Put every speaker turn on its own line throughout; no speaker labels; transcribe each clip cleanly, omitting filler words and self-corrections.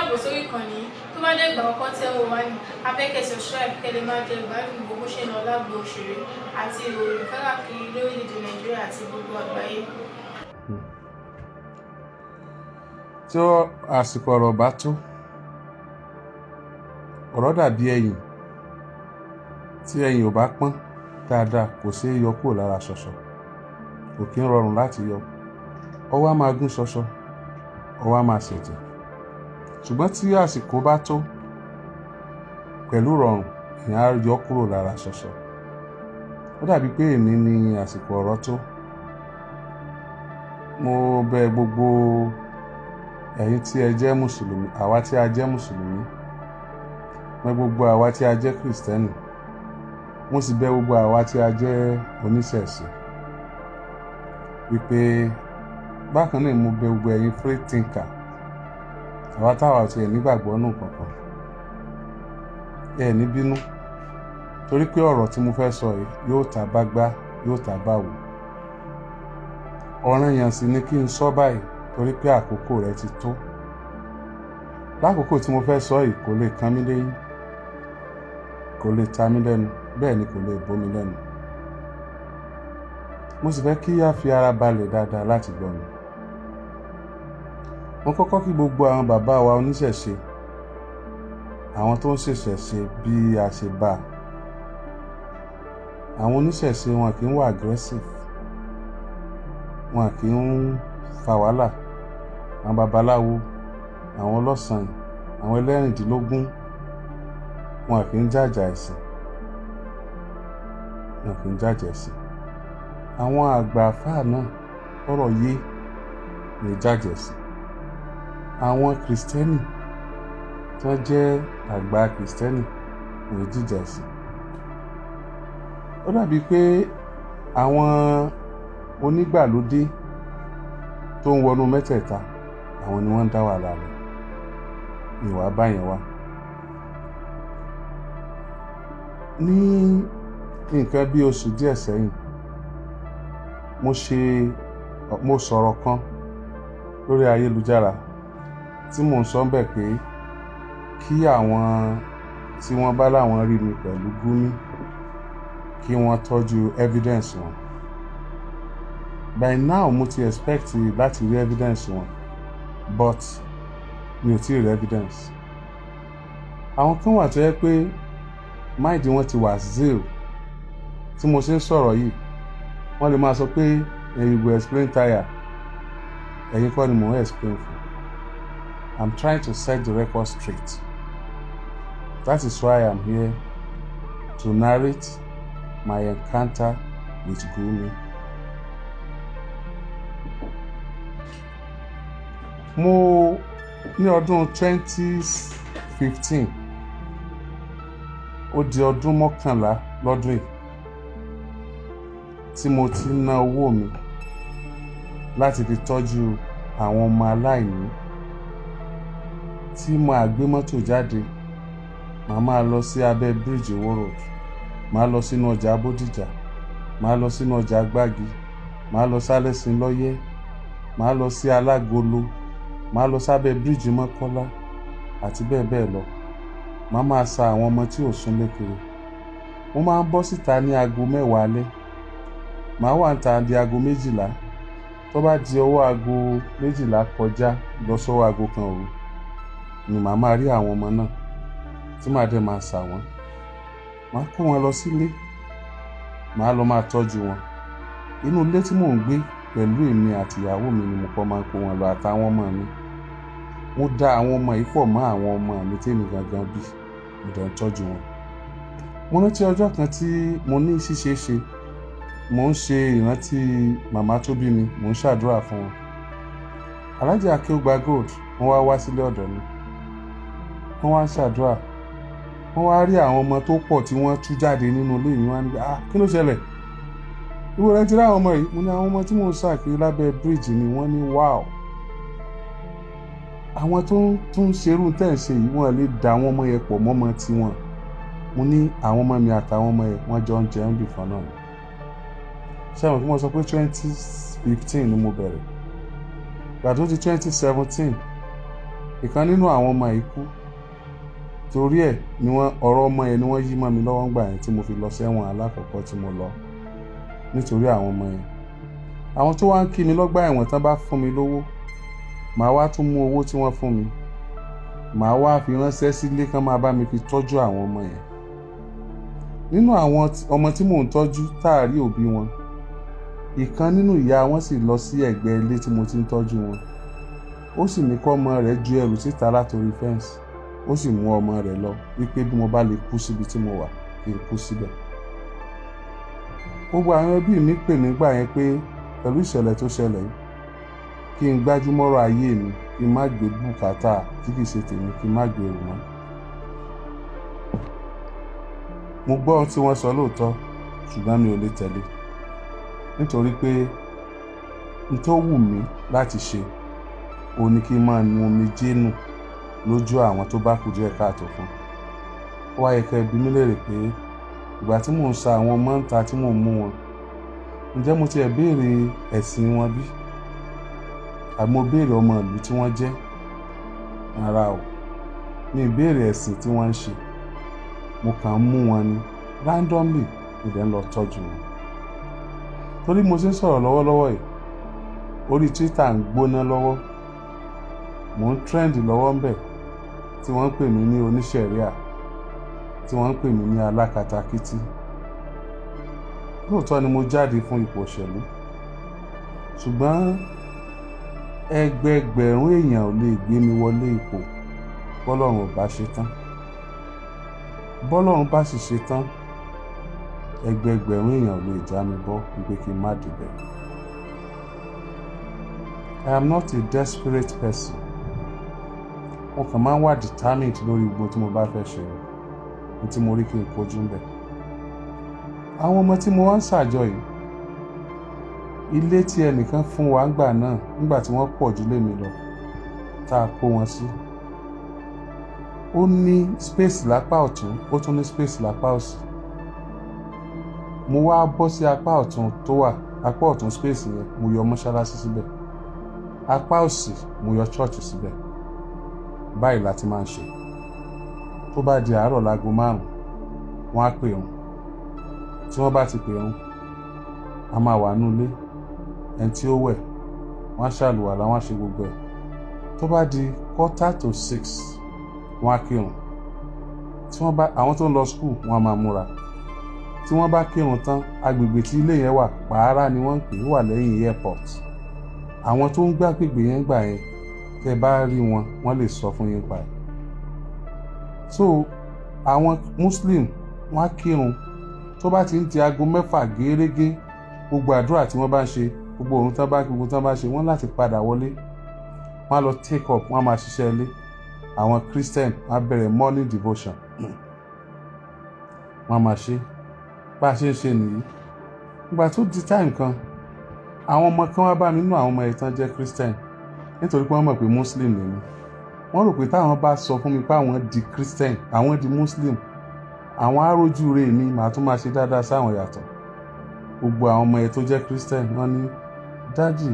Káàbọ̀ sórí ìkànnì yìí. Tó bá jẹ́ ìgbà àkọ́kọ́ tẹ́ ò wá ní, a fẹ́ kẹ́ subscribe kẹ́ lè máa jẹ ìgbádùn gbogbo bó ṣe ń lọ lágbo òṣèré àti ìròyìn káàkiri lórílẹ̀-èdè Nàìjíríà àti gbogbo àgbáyé.
Tí àsìkò ọ̀rọ̀ bá tó, ọ̀rọ̀ dàbí ẹyìn. Tí ẹyìn ò bá pọ́n dáadáa, kò ṣeé yọ kúrò lára ṣọ̀ṣọ̀, kò kí ń rọrùn láti yọ. Ọwọ́ á máa gún ṣọṣọ, ọwọ́ á máa ṣẹ̀jẹ̀. Ṣùgbọ́n tí àsìkò bá tó, pẹ̀lú rọrùn, èèyàn á yọ kúrò lára ṣọṣọ. Ó dàbí pé èní ni àsìkò ọ̀rọ̀ tó. Mo bẹ̀ gbogbo ẹ̀yin tí ẹ jẹ́ mùsùlùmí, àwa tí a jẹ́ mùsùlùmí, bẹ̀ gbogbo àwa tí a jẹ́ kìrìsìtẹ́nì, mo sì bẹ̀ gbogbo àwa tí a jẹ́ oníṣẹ̀ṣe wípé bákan náà, mo bẹ̀ gbogbo ẹ̀yin free thinker, àwa táwa ò tiẹ̀ nígbàgbọ́ nù kankan. Ẹ ní bínú, torí pé ọ̀rọ̀ tí mo fẹ́ sọ yìí yóò ta bá gbá, yóò ta bá wò. Ọ̀ranyàn sì ni kí n sọ báyìí, torí pé àkókò rẹ̀ ti tó. Lákòókò tí mo fẹ́ sọ yìí, kò lè kan mí léyín, kò lè ta mí lẹ́nu, bẹ́ẹ̀ ni kò lè bó mi lẹ́nu. Mo sì fẹ́ kí á fi ara balẹ̀ dáadáa láti gbọ́ mi. Mo kọ́kọ́ kí gbogbo àwọn bàbá wa oníṣẹ̀ṣe, àwọn tó ń ṣèṣẹ̀ṣe bí a ṣe bá a. Àwọn oníṣẹ̀ṣe, wọn kì í wà aggressive, wọn kì í fa wàhálà. Àwọn babaláwo, àwọn ọlọ́sàn, àwọn ẹlẹ́rìndínlógún, wọn kì í jàjà ẹ̀sìn, wọn kì í jàjà ẹ̀sìn. Àwọn àgbà àfáà náà ọ̀rọ̀ yé ní jàjà ẹ̀sìn. Àwọn kìrìsìtẹ́nì tí wọ́n jẹ́ àgbà kìrìsìtẹ́nì ní jíjà ẹ̀sìn. Ó dàbí pé àwọn onígbàlódé tó ń wọnú mẹ́tẹ̀ẹ̀ta, àwọn ni wọ́n ń dá wàhálà rẹ̀ ìwà báyẹn wá. Ní nǹkan bí oṣù díẹ̀ sẹ́yìn, mo sọ̀rọ̀ kan lórí ayélujára tí mò ń sọ ń bẹ̀ pé kí àwọn tí wọ́n bá láwọn rí mi pẹ̀lú Gumi, kí wọ́n tọ́jú evidence wọn. By now, mo ti expect láti rí evidence wọn, but mi ò tí ì rí evidence. Àwọn kan wà tó yẹ pé mind wọn ti wà zero. Tí mo ṣe ń sọ̀rọ̀ yìí, wọ́n lè máa sọ pé, "You go explain tire." Ẹ̀yin kọ́ ni mò ń explain fún. I'm trying to set the record straight. That is why I'm here to narrate my encounter with Gumi. Mo ní ọdún 2015, ó di ọdún 11 lọ́dún yìí tí mo ti ń ná owó mi láti fi tọ́jú àwọn ọmọ aláìní. Tí màá gbé mọ́tò jáde, màá máa lọ sí abẹ́ bíríìjì Ìwó Road, màá lọ sínú ọjà Bódìjà, màá lọ sínú ọjà Gbági, màá lọ sálẹ̀sìn lọ́yẹ́, màá lọ sí Alágolo, màá lọ sábẹ́ bíríìjì Mọ́kọ́lá àti bẹ́ẹ̀ bẹ́ẹ̀ lọ. Màá máa sa àwọn ọmọ tí ò súnlé kiri. Mo máa ń bọ́ síta ní aago 10 alẹ́, màá wà ń ta di aago 12. Tó bá di ọwọ́ aago 12 kọjá lọ sọ́wọ́ aago 1 òru ni màá máa rí àwọn ọmọ náà tí màá dẹ̀ máa sà wọ́n. Màá kó wọn lọ sílé, màá lọ máa tọ́jú wọn. Inú ilé tí mò ń gbé pẹ̀lú èmi àti ìyàwó mi ni mo kọ́ máa ń kó wọn lọ àtàwọn ọmọ mi. Mo dá àwọn ọmọ yìí pọ̀ mọ́ àwọn ọmọ mi tèmi gangan bí, mo dẹ̀ ń tọ́jú wọn. Mo rántí ọjọ́ kan tí mo ní ṣíṣe ṣe, mò ń ṣe ìrántí màmá tó bí mi, mò ń ṣàdúrà fún wọn. Alhaji Akeugba Gold, wọ́n wá wá sílé ọ̀dọ̀ mi, wọ́n wá ń ṣàdúrà. Wọ́n wá rí àwọn ọmọ tó pọ̀ tí wọ́n tú jáde nínú ilé mi. Wọ́n á ní, "Ah, kí ló ṣẹlẹ̀? Ìwọ rẹ ti rí àwọn ọmọ yìí?" Mo ní àwọn ọmọ tí mò ń ṣàkiri lábẹ́ bíríìjì ni. Wọ́n ní, "Wow, àwọn tó ń tún ṣerú tẹ̀ ń ṣe yìí, wọ́n lè da àwọn ọmọ yẹn pọ̀ mọ́mọ tiwọn." Mo ní àwọn ọmọ mi àtàwọn ọmọ yẹn, wọ́n jọ ń jẹun bì kan náà. Ṣé àwọn kí wọ́n sọ pé 2015 ni mo bẹ̀rẹ̀. Gbà tó di 2017, Ìkan nínú àwọn ọmọ yìí kú. Torí ẹ̀ ni wọ́n, ọ̀rọ̀ ọmọ yẹn ni wọ́n yí mọ́ mi lọ́wọ́ ńgbà yẹn tí mo fi lọ sẹ́wọ̀n alákọ̀ọ́kọ́ tí mo lọ nítorí àwọn ọmọ yẹn. Àwọn tó wá ń kí mi lọ́gbà ẹ̀wọ̀n, tán bá fún mi lówó, màá wá tún mú owó tí wọ́n fún mi, màá wá fi ránṣẹ́ sílé kán máa bá mi fi tọ́jú àwọn ọmọ yẹn. Nínú àwọn ọmọ tí mò ń tọ́jú táàrí òbí wọn, ìkan nínú ìyá wọn sì lọ sí ẹ̀gbẹ́ ilé tí mo ti ń tọ́jú wọn. Ó sì ní kọ́ ọmọ rẹ̀ ju ẹrù síta látòrí fence. Ó sì mú ọmọ rẹ̀ lọ, wípé bí mo bá lè kú síbi tí mo wà, kí n kú síbẹ̀. Gbogbo àwọn ẹbí mi pè mí gbà yẹn pé pẹ̀lú ìṣẹ̀lẹ̀ tó ṣẹlẹ̀ yìí, kí n gbájúmọ́rọ̀ ayé mi, kí n má gbé bùkátà tí kìí ṣe tèmi, kí n má gbé rù mọ́. Mo gbọ́ ohun tí wọ́n sọ lóòótọ́, ṣùgbọ́n mi ò lè tẹ̀lé, nítorí pé n tó wù mí láti ṣe òun ni kí n máa nu omijé nù lójú àwọn tó bá kù díẹ̀ káàtó fún. Ó wá yẹ kẹ́ ẹ bi mí léèrè pé ìgbà tí mò ń sa àwọn ọmọ ń ta tí mò ń mú wọn, ǹjẹ́ mo tiẹ̀ béèrè ẹ̀sìn wọn bí? Àbí mo béèrè ọmọ ìlú tí wọ́n jẹ́? Rárá o, mi ì béèrè ẹ̀sìn tí wọ́n ń ṣe. Mo kàn ń mú wọn ni randomly, mo dẹ̀ ń lọ tọ́jú wọn. Torí mo ṣe ń sọ̀rọ̀ lọ́wọ́lọ́wọ́ yìí, orí Twitter ń gbóná lọ́wọ́, mò ń trend lọ́wọ́ ń bẹ̀, tí wọ́n ń pè mí ní oníṣẹ̀ríà, tí wọ́n ń pè mí ní alákatakítí. Lóòótọ́ ni mo jáde fún ipò òṣèlú, ṣùgbọ́n ẹgbẹẹgbẹ̀rún èèyàn ò lè gbé mi wọlé ipò bọ́lọ́run ò bá ṣe tán. Bọ́lọ́run bá sì ṣe tán, ẹgbẹẹgbẹ̀rún èèyàn ò lè já mi bọ́ wípé kí n má débẹ̀. I am not a desperate person. Mo kàn máa ń wà determined lórí gbogbo tí mo bá fẹ́ ṣe ní tí mo rí kí n kojú ń bẹ̀. Àwọn ọmọ tí mo wá ń ṣàjọ yìí, ilé tí ẹnìkan fún wa ńgbà náà, nígbà tí wọ́n pọ̀ jù lé mi lọ, tá a kó wọn sí, ó ní space lápá ọ̀tún, ó tún ní space lápá òsì. Mo wá bọ́ sí apá ọ̀tún tó wà, apá ọ̀tún space yẹn, mo yọ mọ́ṣáláṣí síbẹ̀, apá òsì, mo yọ church síbẹ̀. Báyìí la ti máa ń ṣe. Tó bá di àárọ̀ láago 5, wọ́n á pè wọ́n. Tí wọ́n bá ti pè wọ́n, a máa wà nínú ilé. Ẹni tí ó wẹ̀, wọ́n á ṣàlùwàlá, wọ́n á ṣe gbogbo ẹ̀. Tó bá di 5:45, wọ́n á kírun. Tí wọ́n bá, àwọn tó ń lọ school, wọ́n á máa múra. Tí wọ́n bá kírun tán, agbègbè tí ilé yẹn wà, Pàárá ni wọ́n ń pè é, wà lẹ́yìn airport. Àwọn tó ń gbé agbègbè yẹn gbà yẹn, tẹ́ bá rí wọn, wọ́n lè sọ fún yín pa ẹ̀. So àwọn Muslim, wọ́n á kírun. Tó bá ti ń di aago 6 gẹ́rẹ́gẹ́, gbogbo àdúrà tí wọ́n bá ń ṣe, gbogbo òun tán bá, gbogbo tán bá ṣe, wọ́n láti padà wọlé, wọ́n á lọ take up, wọ́n á máa ṣiṣẹ́ ilé. Àwọn Christian, wọ́n á bẹ̀rẹ̀ morning devotion, wọ́n á máa ṣe. Bá a ṣe ń ṣe nìyí. Ìgbà tó di time kan, àwọn ọmọ kan wá bá mi nínú àwọn ọmọ ẹ̀ tán jẹ́ Christian, nítorí pé wọ́n mọ̀ pé Muslim ni mí. Wọ́n rò pé táwọn bá sọ fún mi pé àwọn di Christian, àwọn di Muslim, àwọn arójú rẹ̀ mi, màá tún máa ṣe dáadáa sáwọn yàtọ̀. Gbogbo àwọn ọmọ ẹ̀ tó jẹ́ Christian, wọ́n ní, "Daddy,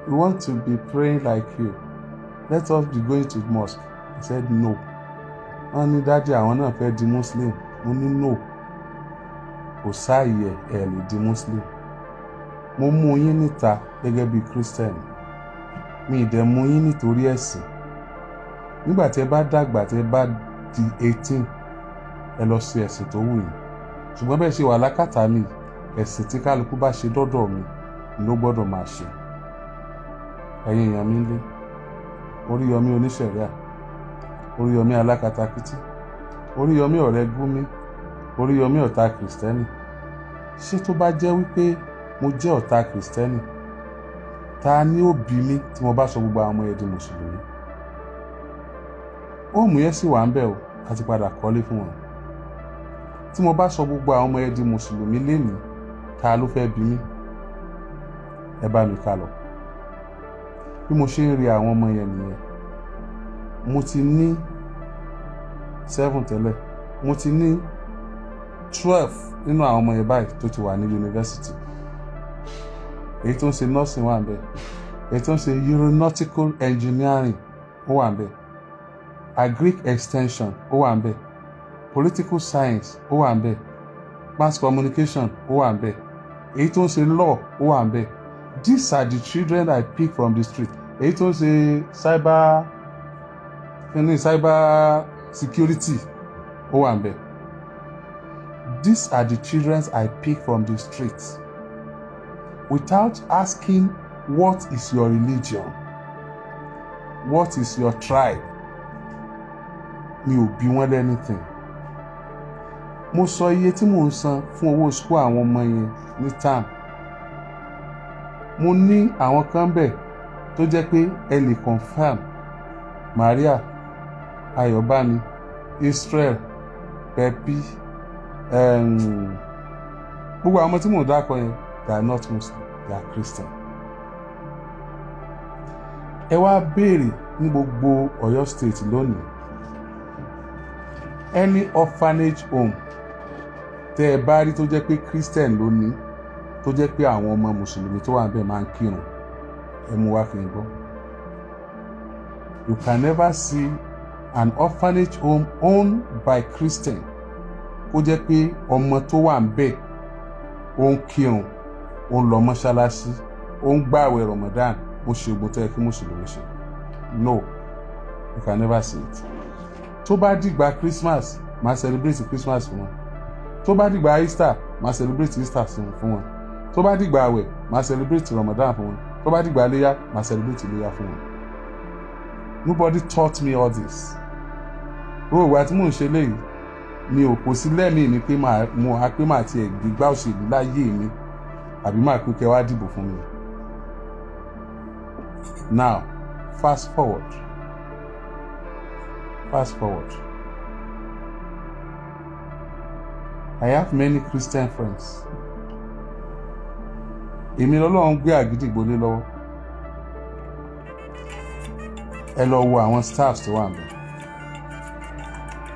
we want to be praying like you. Let us be going to mosque." I said no. Wọ́n ní, "Daddy, àwọn náà fẹ́ di Muslim." Mo ní no, kò sáàyè ẹ̀ lè di Muslim. Mo mú yín níta gẹ́gẹ́ bí Christian, mi ì dẹ̀ mú yín nítorí ẹ̀sìn. Nígbà tí ẹ bá dàgbà, tí ẹ bá di 18, ẹ lọ sí ẹ̀sìn tó wù yín. Ṣùgbọ́n bẹ́ẹ̀ ṣe wà lákàtà mi, ẹ̀sìn tí kálukú bá ṣe dọ́dọ̀ mi ló gbọ́dọ̀ máa ṣe. Ẹ̀yin èèyàn mi ń lé, Oríyọmí oníṣẹ̀ríà, Oríyọmí alákatakítí, Oríyọmí ọ̀rẹ́ Gúnmi, Oríyọmí ọ̀tá Kìrìsìtẹ́nì, ṣé tó bá jẹ́ wípé mo jẹ́ ọ̀tá Kìrìsìtẹ́nì, ta ni ó bí mi tí mo bá sọ gbogbo àwọn ọmọ yẹn di Mùsùlùmí? Home yẹn sì wà ń bẹ̀ o, àti padà kọ́lé fún wọn. Tí mo bá sọ gbogbo àwọn ọmọ yẹn di Mùsùlùmí lénìí, ta ló fẹ́ bí mi? Ẹ bá mi ká lọ. Bí mo ṣe ń rí àwọn ọmọ yẹn nìyẹn. Mo ti ní seven tẹ́lẹ̀, mo ti ní 12 nínú àwọn ọmọ yẹn báyìí tó ti wà ní yunifásitì. Èyí tó ń ṣe nursing wà ń bẹ̀, èyí tó ń ṣe aeronautical engineering ó wà ńbẹ̀, agric extension, ó wà ńbẹ̀, political science, ó wà ńbẹ̀, mass communication, ó wà ńbẹ̀, èyí tó ń ṣe law, ó wà ńbẹ̀. These are the children I pick from the street. Èyí tó ń ṣe cyber kíní, cyber security, ó wà ńbẹ̀. These are the children I pick from the street without asking, "What is your religion? What is your tribe?" Mi ò bí wọ́n anything. Mo sọ iye tí mò ń san fún owó school àwọn ọmọ yẹn ní term. Mo ní àwọn kan bẹ̀ tó jẹ́ pé ẹ lè confirm: Maria Ayọ̀bámi, Israel Pepi, gbogbo àwọn ọmọ tí mò ń dákọ yẹn, they are not Muslim, they are Christian. Ẹ wá béèrè ní gbogbo Ọ̀yọ́ State lónìí, any orphanage home tẹ́ ẹ bá rí tó jẹ́ pé Christian ló ní, tó jẹ́ pé àwọn ọmọ mùsùlùmí tó wà níbẹ̀ máa ń kírun, ẹ mú wá kí n gbọ́. You can never see an orphanage home owned by Christian kó jẹ́ pé ọmọ tó wà níbẹ̀, ó ń kírun, ó ń lọ mọ́ṣáláṣí, ó ń gbààwẹ̀ Ramadan, ó ṣe ogun tó yẹ kí mùsùlùmí ṣe. No, you can never see it. Tó bá dìgbà Christmas, máa celebrate Christmas fún wọn. Tó bá dìgbà Easter, máa celebrate Easter fún wọn. Tó bá dìgbà àwẹ̀, máa celebrate Ramadan fún wọn. Tó bá dìgbà iléyà, máa celebrate iléyà fún wọn. Nobody taught me all this. Gbogbo ìgbà tí mò ń ṣe léyìí, mi ò kò sí lẹ́mìí mi pé màá mo á pé màá tiẹ̀ gbígbá òṣèlú láyé mi, àbí máa pé kẹ́ wá dìbò fún mi. Now, fast forward, fast forward, I have many Christian friends. Èmi lọ́lọ́run gbé àgídìgbò lé lọ́wọ́. Ẹ lọ wo àwọn staffs tó wà níbẹ̀.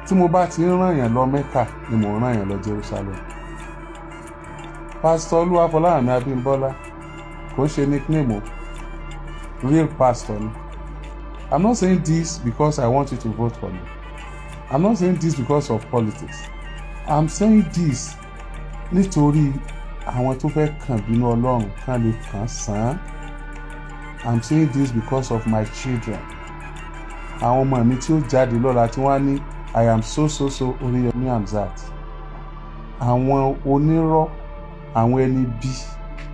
Tí mo bá ti ń rán yàn lọ Mecca ni mò ń rán yàn lọ Jerusalem. Pásítọ̀ Olúwafọláhàmí Abímbọ́lá, kò ń ṣe nickname o, real pastor ni. I'm not saying this because I want you to vote for me. I'm not saying this because of politics. I'm saying this nítorí àwọn tó fẹ́ kàn bínú Ọlọ́run kàn lè kàn sàn án. I'm saying this because of my children, àwọn ọmọ mi tí ó jáde lọ́la, tí wọ́n á ní, "I am so so so Oríyọmí Hamzat." Àwọn onírọ́, àwọn ẹni bí,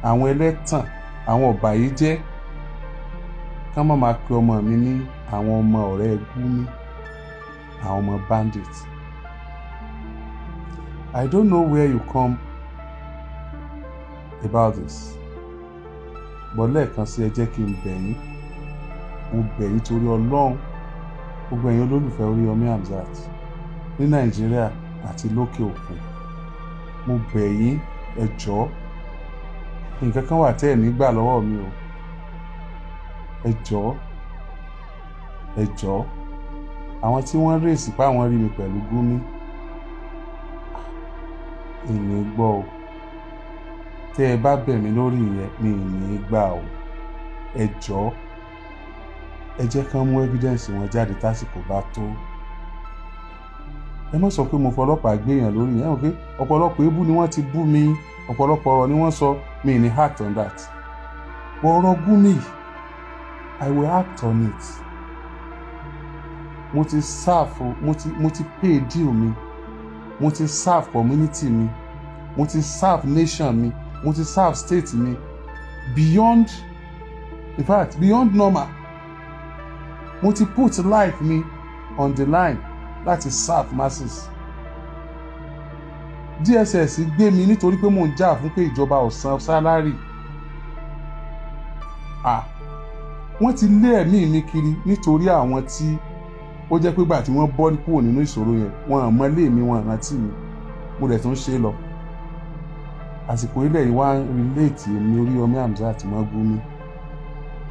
àwọn ẹlẹ́tàn, àwọn ọ̀bàyéjẹ́, ká má máa pe ọmọ mi ní àwọn ọmọ ọ̀rẹ́ Gúmi, àwọn ọmọ bandit. I don't know where you come about this, but lẹ́ẹ̀kan sí, ẹ jẹ́ kí n bẹ̀ yín. Mo bẹ̀ yín torí Ọlọ́run, gbogbo ẹ̀yin olólùfẹ́ Oríyọmí Hamzat ní Nàìjíríà àti lókè òkun, mo bẹ̀ yín, ẹ jọ̀ọ́. Nǹkan kan wà tẹ́ ẹ̀ ní gbà lọ́wọ́ mi o. Ẹ jọ̀ọ́, ẹ jọ̀ọ́. Àwọn tí wọ́n rèsì pé àwọn rí mi pẹ̀lú Gúmi, ìní gbọ́ o. Tẹ́ ẹ bá bẹ̀ mí lórí ìyẹn, mi ì ní gbà o. Ẹ jọ̀ọ́, ẹ jẹ́ kán mú evidence wọn jáde tásìkò bá tó. Ẹ má sọ pé mo fọlọ́pàá gbéyàn lórí yẹn. Ẹ mọ̀ pé ọ̀pọ̀lọpọ̀ ebú ni wọ́n ti bú mi, ọ̀pọ̀lọpọ̀ ọ̀rọ̀ ni wọ́n sọ. Mi ní act on that, but ọ̀rọ̀ Gumi, I will act on it. Mo ti serve, mo ti pay due mi, mo ti serve community mi, mo ti serve nation mi, mo ti serve state mi beyond, in fact, beyond normal. Mo ti put life mi on the line láti serve masses. DSS gbé mi nítorí pé mò ń jà fún pé ìjọba ò san salary. Ah, wọ́n ti lé ẹ̀mí mi kiri nítorí àwọn tí ó jẹ́ pé gbà tí wọ́n bọ́ kúrò nínú ìṣòro yẹn, wọn ò mọ ilé mi, wọn rántí mi. Mo dẹ̀ tún ṣe é lọ. Àsìkò ilẹ̀ yìí wá ń relate èmi Oríyọmí Hamzat mọ́ Gumi.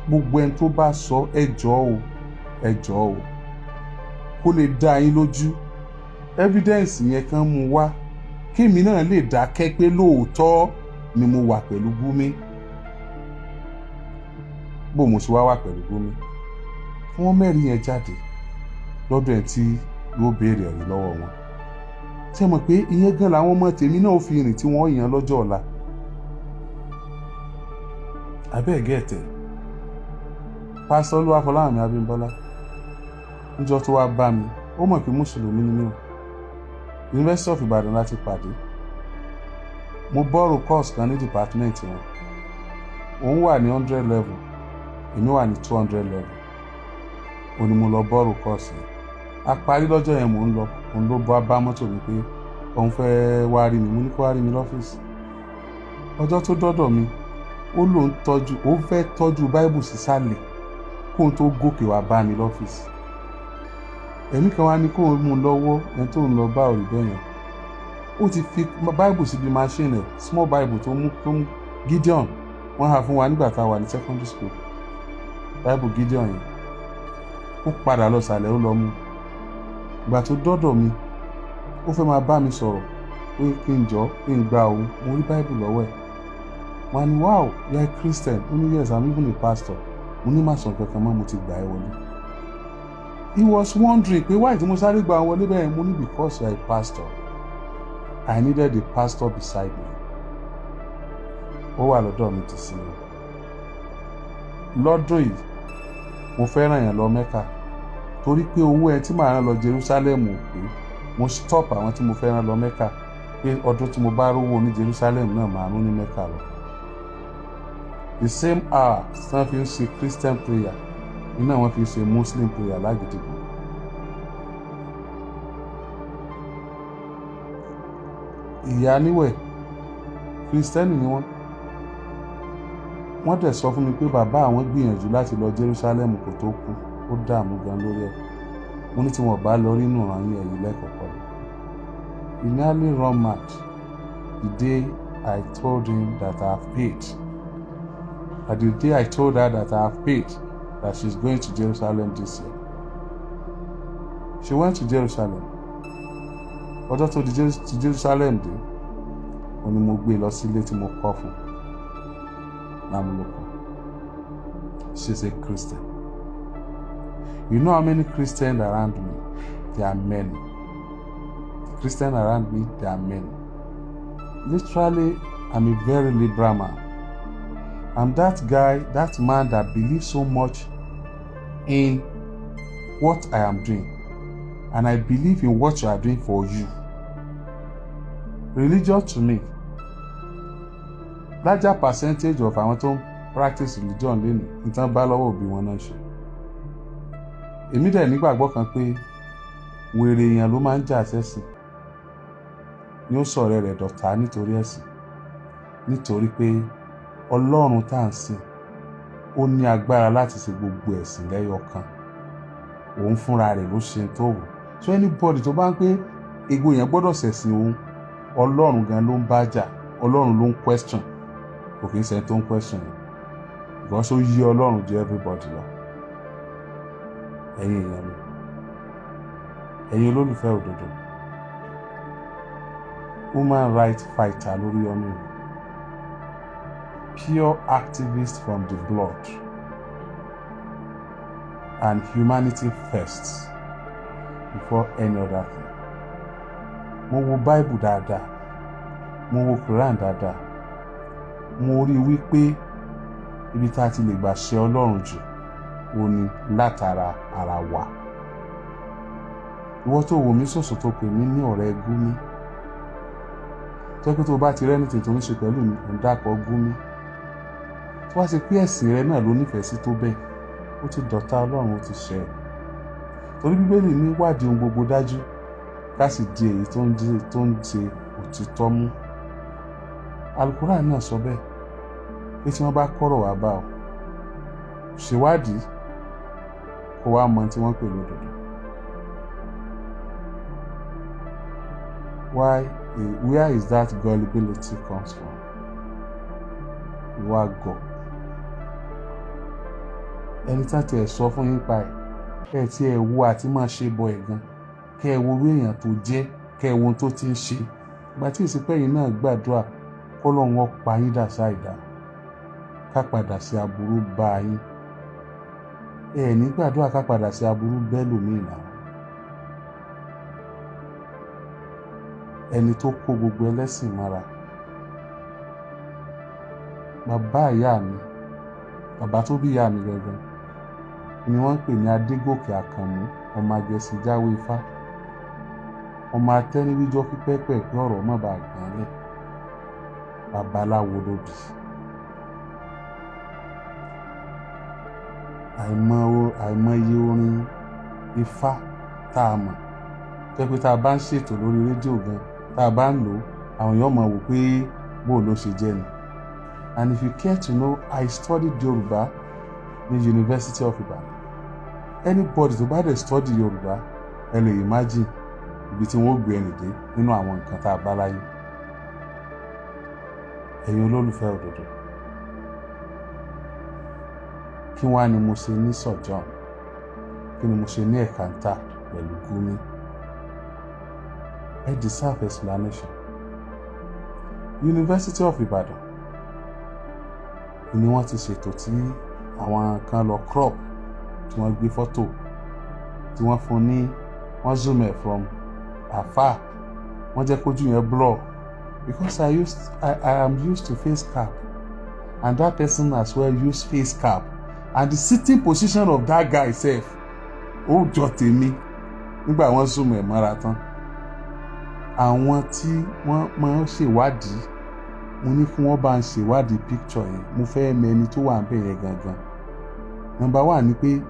Gbogbo ẹni tó bá sọ, ẹ jọ̀ọ́ o, ẹ jọ̀ọ́ o, kó lè dá yín lójú, evidence yẹn kan mú wá, kémi náà lè dákẹ́ pé lóòótọ́ ni mo wà pẹ̀lú Gumi. Bó mo ṣe wá wà pẹ̀lú Gumi, Kí wọ́n mẹ́rin yẹn jáde lọ́dọ̀ ẹ̀ tí yóò béèrè ẹ̀rí lọ́wọ́ wọn. Ṣé mọ̀ pé ìyẹn gan làwọn ọmọ tèmi náà fi rìn tí wọ́n yàn lọ́jọ́ ọ̀la? Abẹ́ gẹ̀ẹ́tẹ̀, Pásítọ̀ Olúwafọláhànmí Abímbọ́lá, níjọ́ tó wá bá mi, ó mọ̀ pé mùsùlùmí ni mí o. University of Ibadan láti pàdé. Mo borrow course kan ní department wọn. Òun wà ní 100 level, èmi wà ní 200 level. Òun ni mo lọ borrow course yẹn. A parí lọ́jọ́ yẹn, mò ń lọ, òun ló bá mọ́tò mi pé òun fẹ́ wá rí mi. Mo ní kó wá rí mi lọ́fíìsì. Ọjọ́ tó dọ́dọ̀ mi, ó lóun tọ́jú, ó fẹ́ tọ́jú báíbù sísàlẹ̀ kóun tó gòkè wá bá mi lọ́fíìsì. Ẹ̀mí kan wá ní kóun mú un lọ́wọ́. Ẹni tó ń lọ bá òrì bẹ́ẹ̀ yẹn, ó ti fi báíbù síbi machine ẹ̀, small bible tó mú Gideon wọ́n hà fún wa nígbà tá a wà ní secondary school, bible Gideon yẹn. Ó padà lọ sàlẹ̀, ó lọ mú. Ìgbà tó dọ́dọ̀ mi, ó fẹ́ máa bá mi sọ̀rọ̀ pé kí n jọ kí n gba òun. Mo rí báíbù lọ́wọ́ ẹ̀. Wọ́n á ní, "Wow, you are a Christian." Ó ní, "Yes, I'm even a pastor." Mo ní, "Má sọ kankan mọ́, mo ti gbà ẹ́ wọlé." He was wondering pé why tí mo sáré gba wọlé bẹ́ẹ̀. Mo ní, "Because you are a pastor. I needed a pastor beside me." Ó wà lọ́dọ̀ mi ti sin o. Lọ́dún yìí, mo fẹ́ ràn yàn lọ Mẹ́kà, torí pé owó ẹ tí màá rán lọ Jerusalem ò pé. Mo stop àwọn tí mo fẹ́ rán lọ Mẹ́kà pé ọdún tí mo bá rówó ní Jerusalem náà, màá rún ní Mẹ́kà lọ. The same hour tí wọ́n fi ń ṣe Christian prayer iná, wọ́n fi ń ṣe Muslim prayer lágídígbò. Ìyá níwẹ̀, Kristẹni ni wọ́n. Wọ́n dẹ̀ sọ fún mi pé bàbá àwọn gbìyànjú láti lọ Jerusalem kó tó kú, ó dààmú gan lórí ẹ̀. Mo ní tí wọn bá lọ rí nù ràn yín, ẹ̀yìn lẹ́kọ̀ọ́kọ́ lọ. He nearly run mad the day I told him that I have paid, and the day I told her that I have paid, that she's going to Jerusalem this year. She went to Jerusalem. Ọjọ́ tó di ti Jerusalem dé, ó ní mo gbé e lọ sílé tí mo kọ́ fún lámúlòkọ. She's a Christian. You know how many Christians around me? There are many. The Christians around me, there are many. Literally, I'm a very liberal man. I'm that guy, that man that believes so much in what I am doing, and I believe in what you are doing for you. Religion to me, larger percentage of àwọn tó ń practice religion lẹ́nu nǹkan bá lọ́wọ́ òbí wọn náà ṣe. Èmi dẹ̀ nígbàgbọ́ kan pé wèrè èèyàn ló máa ń jà sẹ́sìn, ni ó sọ̀rẹ́ rẹ̀ dọ̀tá nítorí ẹ̀sìn, nítorí pé Ọlọ́run tá à ń sìn, ó ní agbára láti ṣe gbogbo ẹ̀sìn lẹ́yọ kan. Òun fúnra rẹ̀ ló ṣe tó wù. So anybody tó bá ń pé egbò yẹn gbọ́dọ̀ ṣẹ̀sìn òun, Ọlọ́run gan ló ń bá jà, Ọlọ́run ló ń question. Kò kì í ṣe tó ń question yẹn, because ó yí Ọlọ́run ju everybody lọ. Ẹ̀yin èèyàn mi, ẹ̀yin olólùfẹ́ òdodo, human rights fighter lórí ọmọ, pure activist from the blood, and humanity first before any other thing. Mo wo Bible dáadáa, mo wo Quran dáadáa, mo rí i wípé ibi tá a ti lè gbà ṣe Ọlọ́run jù ó ní látara ara wa. Ìwọ tó wò mí sòsò, tó pè mí ní ọ̀rẹ́ Gúnmi, tó pé tó bá ti rẹ́ni tó ń ṣe pẹ̀lú mi, ò ń dákọ̀ Gúnmi, tó wá ṣe pé ẹ̀sìn rẹ náà ló nífẹ̀ẹ́ sí tó bẹ́ẹ̀, ó ti dọ̀tá Ọlọ́run, ó ti ṣẹ̀ ẹ́, torí Bíbélì ní wádìí ohun gbogbo dájú, ká sì di èyí tó ń ṣe òtítọ́ mú. Alukuran náà sọ bẹ́ẹ̀ pé tí wọ́n bá kọ́rọ̀ wá bá ọ, ṣèwádìí kó wá mọ tí wọ́n pè lódodo. Why, where is that gullibility comes from? Ìwà gọ̀ ẹni tá tiẹ̀ sọ fún yín pa ẹ̀, ẹ̀ tí ẹ wo àti máa ṣe bọ ẹ̀ gan, kẹ́ ẹ wo orú èèyàn tó jẹ́, kẹ́ ẹ wo ohun tó ti ń ṣe. Ìgbà tí ìsìnkú ẹ̀yìn náà gbàdúrà kọ́lọ́run ó pa yín dà sáìdá, ká padà sí aburú bá yín. Ẹ ní gbàdúrà ká padà sí aburú bẹ́ẹ̀ lómi náà. Ẹni tó kó gbogbo ẹlẹ́sìn mọ́ra, bàbá ìyá mi, bàbá tó bí ìyá mi gangan ni wọ́n ń pè ní Adégòkè Àkànmú, ọmọ Agẹṣinjáwé Ifá, ọmọ atẹ́niwíjọ́ pípẹ́pẹ̀pẹ́ ọ̀rọ̀ má bàa gbọ́n lẹ̀. Babaláwo ló bí. Àìmọye orin Ifá tá a mọ̀, jẹ́ pé tá a bá ń ṣètò lórí rédíò gan, tá a bá ń lò ó, àwọn èèyàn máa wò pé bó ló ṣe jẹ́ ni. And if you care to know, I studied Yorùbá ní University of Ibadan. Anybody tó bá dẹ̀ study Yorùbá, ẹ lè imagine ibi tí wọ́n ó gbé ẹnì dé nínú àwọn nǹkan tá a bá láyé. Ẹ̀yin olólùfẹ́ òdodo, kí wá ni mo ṣe ní sọ̀jọ́n? Kí ni mo ṣe ní ẹ̀kántà pẹ̀lú Gumi? Ẹ deserve explanation. University of Ibadan ni wọ́n ti ṣètò tí àwọn kan lọ crop, tí wọ́n gbé fọ́tò tí wọ́n fún ní, wọ́n zoom ẹ̀ from afar, wọ́n jẹ́ kójú yẹn blur, because I am used to face cap, and that person as well use face cap, and the sitting position of that guy sef, ó jọ tèmi nígbà wọ́n zoom ẹ̀ mọ́ra tán. Àwọn tí wọ́n máa ń ṣèwádìí, mo ní kí wọ́n bá ń ṣèwádìí picture yẹn. Mo fẹ́ mọ ẹni tó wà níbẹ̀ yẹn gangan. Number one ni pé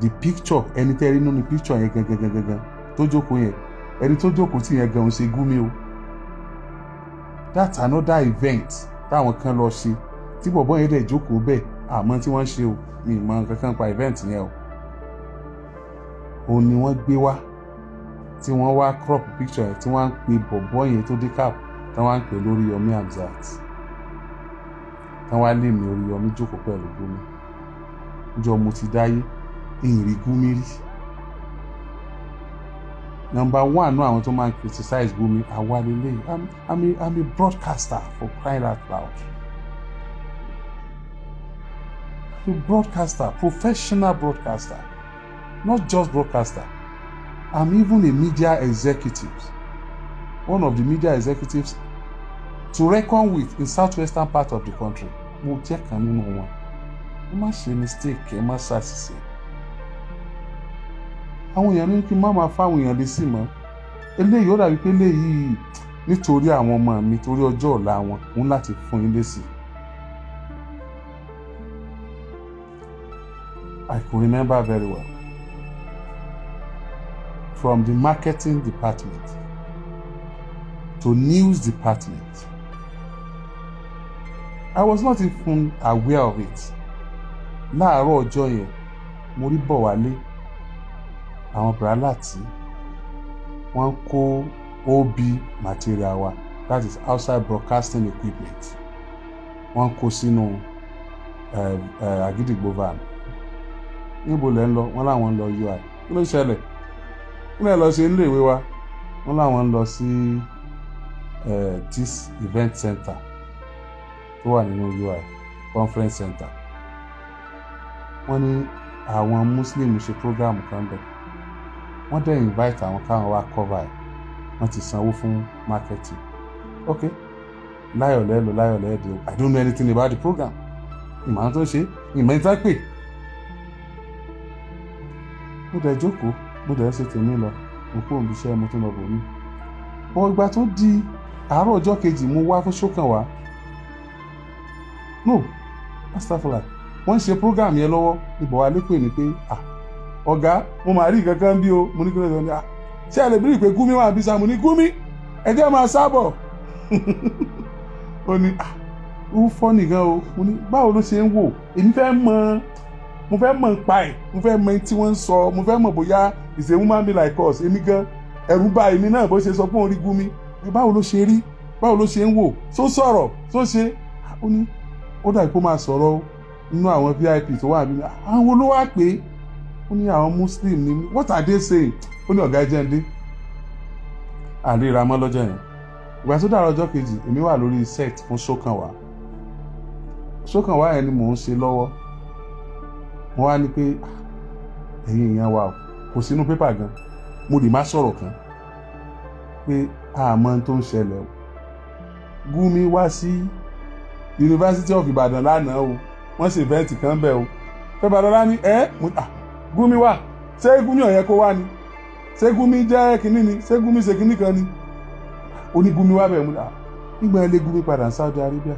the picture, ẹni tẹ́ rí nínú picture yẹn gangan gangan gangan tó jókòó yẹn, ẹni tó jókòó tí yẹn gan ń ṣe Gumi o. That's another event táwọn kan lọ ṣe tí bọ̀bọ́ yẹn dẹ̀ jókòó bẹ́ẹ̀. Àmọ́ tí wọ́n ṣe o, mi ì mọ nǹkan kan pa event yẹn o. Òun ni wọ́n gbé wá tí wọ́n wá crop picture yẹn, tí wọ́n á ń pe bọ̀bọ́ yẹn tó dé cap, tí wọ́n á ń pè lórí Yomi Hamzat, tí wọ́n á lè mi Oríyọmí jókòó pẹ̀lú Gumi. Níjọ́ mo ti dáyé, ìrì Gumi rí. Number one náà, àwọn tó máa ń criticize Gumi, àwa lélẹ́yìí. I'm a broadcaster, for crying out loud. I'm a broadcaster, professional broadcaster, not just broadcaster. I'm even a media executive, one of the media executives to reckon with in southwestern part of the country. Mo jẹ́ kan nínú wọn. Ẹ má ṣe mistake, ẹ má ṣàṣìṣe. Àwọn èèyàn ní kí n má máa fáwọn èèyàn lésì mọ́. Eléyìí, ó dàbí pé eléyìí, nítorí àwọn ọmọ mi, torí ọjọ́ ọ̀la wọn, òun láti fún yín lésì. I could remember very well, from the marketing department to news department, I was not even aware of it. Láàárọ̀ ọjọ́ yẹn, mo rí Bọ̀wálé, àwọn bralati, wọ́n kó OB material wa, that is outside broadcasting equipment, wọ́n kó sínú Àgídìgbò van. Níbo lẹ́ ń lọ? Wọ́n láwọn ń lọ UI. Kí ló ṣẹlẹ̀? Kí ló lọ ṣe nílé ìwé wa? Wọ́n láwọn ń lọ sí this event center tó wà nínú UI, conference center. Wọ́n ní àwọn Muslim ṣe program kan bẹ̀, wọ́n dẹ̀ invite àwọn káwọn wá cover ẹ̀, wọ́n ti sanwó fún marketing. Ok, láyọ̀ lẹ́lọ, láyọ̀ lẹ́ẹ̀dẹ̀. I don't know anything about the program. Ìmọ̀ àwọn tó ń ṣe ìmọ̀ ìta pè. Mo dẹ̀ jókòó, mo dẹ̀ ṣe tèmi lọ, mo kúrò níbi iṣẹ́, mo tún lọ bò mí bọ́. Ìgbà tó di àárọ̀ ọjọ́ kejì, mo wá fún Ṣókànwá. No, astafurlah, wọ́n ń ṣe program yẹn lọ́wọ́. Ibò wa lè pè mí pé, "Ah, ọ̀gá, mo máa rí nǹkan kan bí o." Mo ní, "Kí ló dé?" "Ah, ṣé ẹ lè bí i pé Gumi wà bí sá?" Mo ní, "Gumi, ẹ jẹ́ máa sábọ̀." Ó ní, "Ah, ó fọ́ nìkan o." Mo ní, "Báwo ló ṣe ń wò?" Èmi fẹ́ mọ̀, mo fẹ́ mọ̀ nípa ẹ̀, mo fẹ́ mọ̀ tí wọ́n ń sọ, mo fẹ́ mọ̀ bóyá is a woman be like us. Èmi gan, ẹ̀rù bà èmi náà bó ṣe sọ pé òun rí Gumi. Báwo ló ṣe rí? Báwo ló ṣe ń wò? Tó sọ̀rọ̀ tó ṣe? Ó ní ó dàbí kó máa sọ̀rọ̀ nínú àwọn VIP tó wà níbí. Àwọn ló wá pé ó ní àwọn Muslim ni. "What are they saying?" Ó ní, "Ọ̀gá, ẹjẹ́ ń dé àríra mọ́." Lọ́jọ́ yẹn, ìgbà tó dàrọ̀ ọjọ́ kejì, èmi wà lórí set fún Ṣókànwá. Ṣókànwá yẹn ni mò ń ṣe lọ́wọ́. Mo wá ní pé Ẹ̀yin èèyàn wa o, kò sínú pépà gan. Mo lè má sọ̀rọ̀ kan pé àmọ́ tó ń ṣẹlẹ̀ o. Gumi wá sí University of Ibadan lánàá o, wọ́n ṣe event kan bẹ́ẹ̀ o. Fẹ́ Babalọ́lá ní ẹ́ Gumi wá. Ṣé Gumi ò yẹ kó wá ni? Ṣé Gumi jẹ́ kinní ni? Ṣé Gumi ṣe kinní kan ni? Ó ní Gumi wá bẹ́ẹ̀. Mú nígbà yẹn lé Gumi padà ní Saudi Arabia,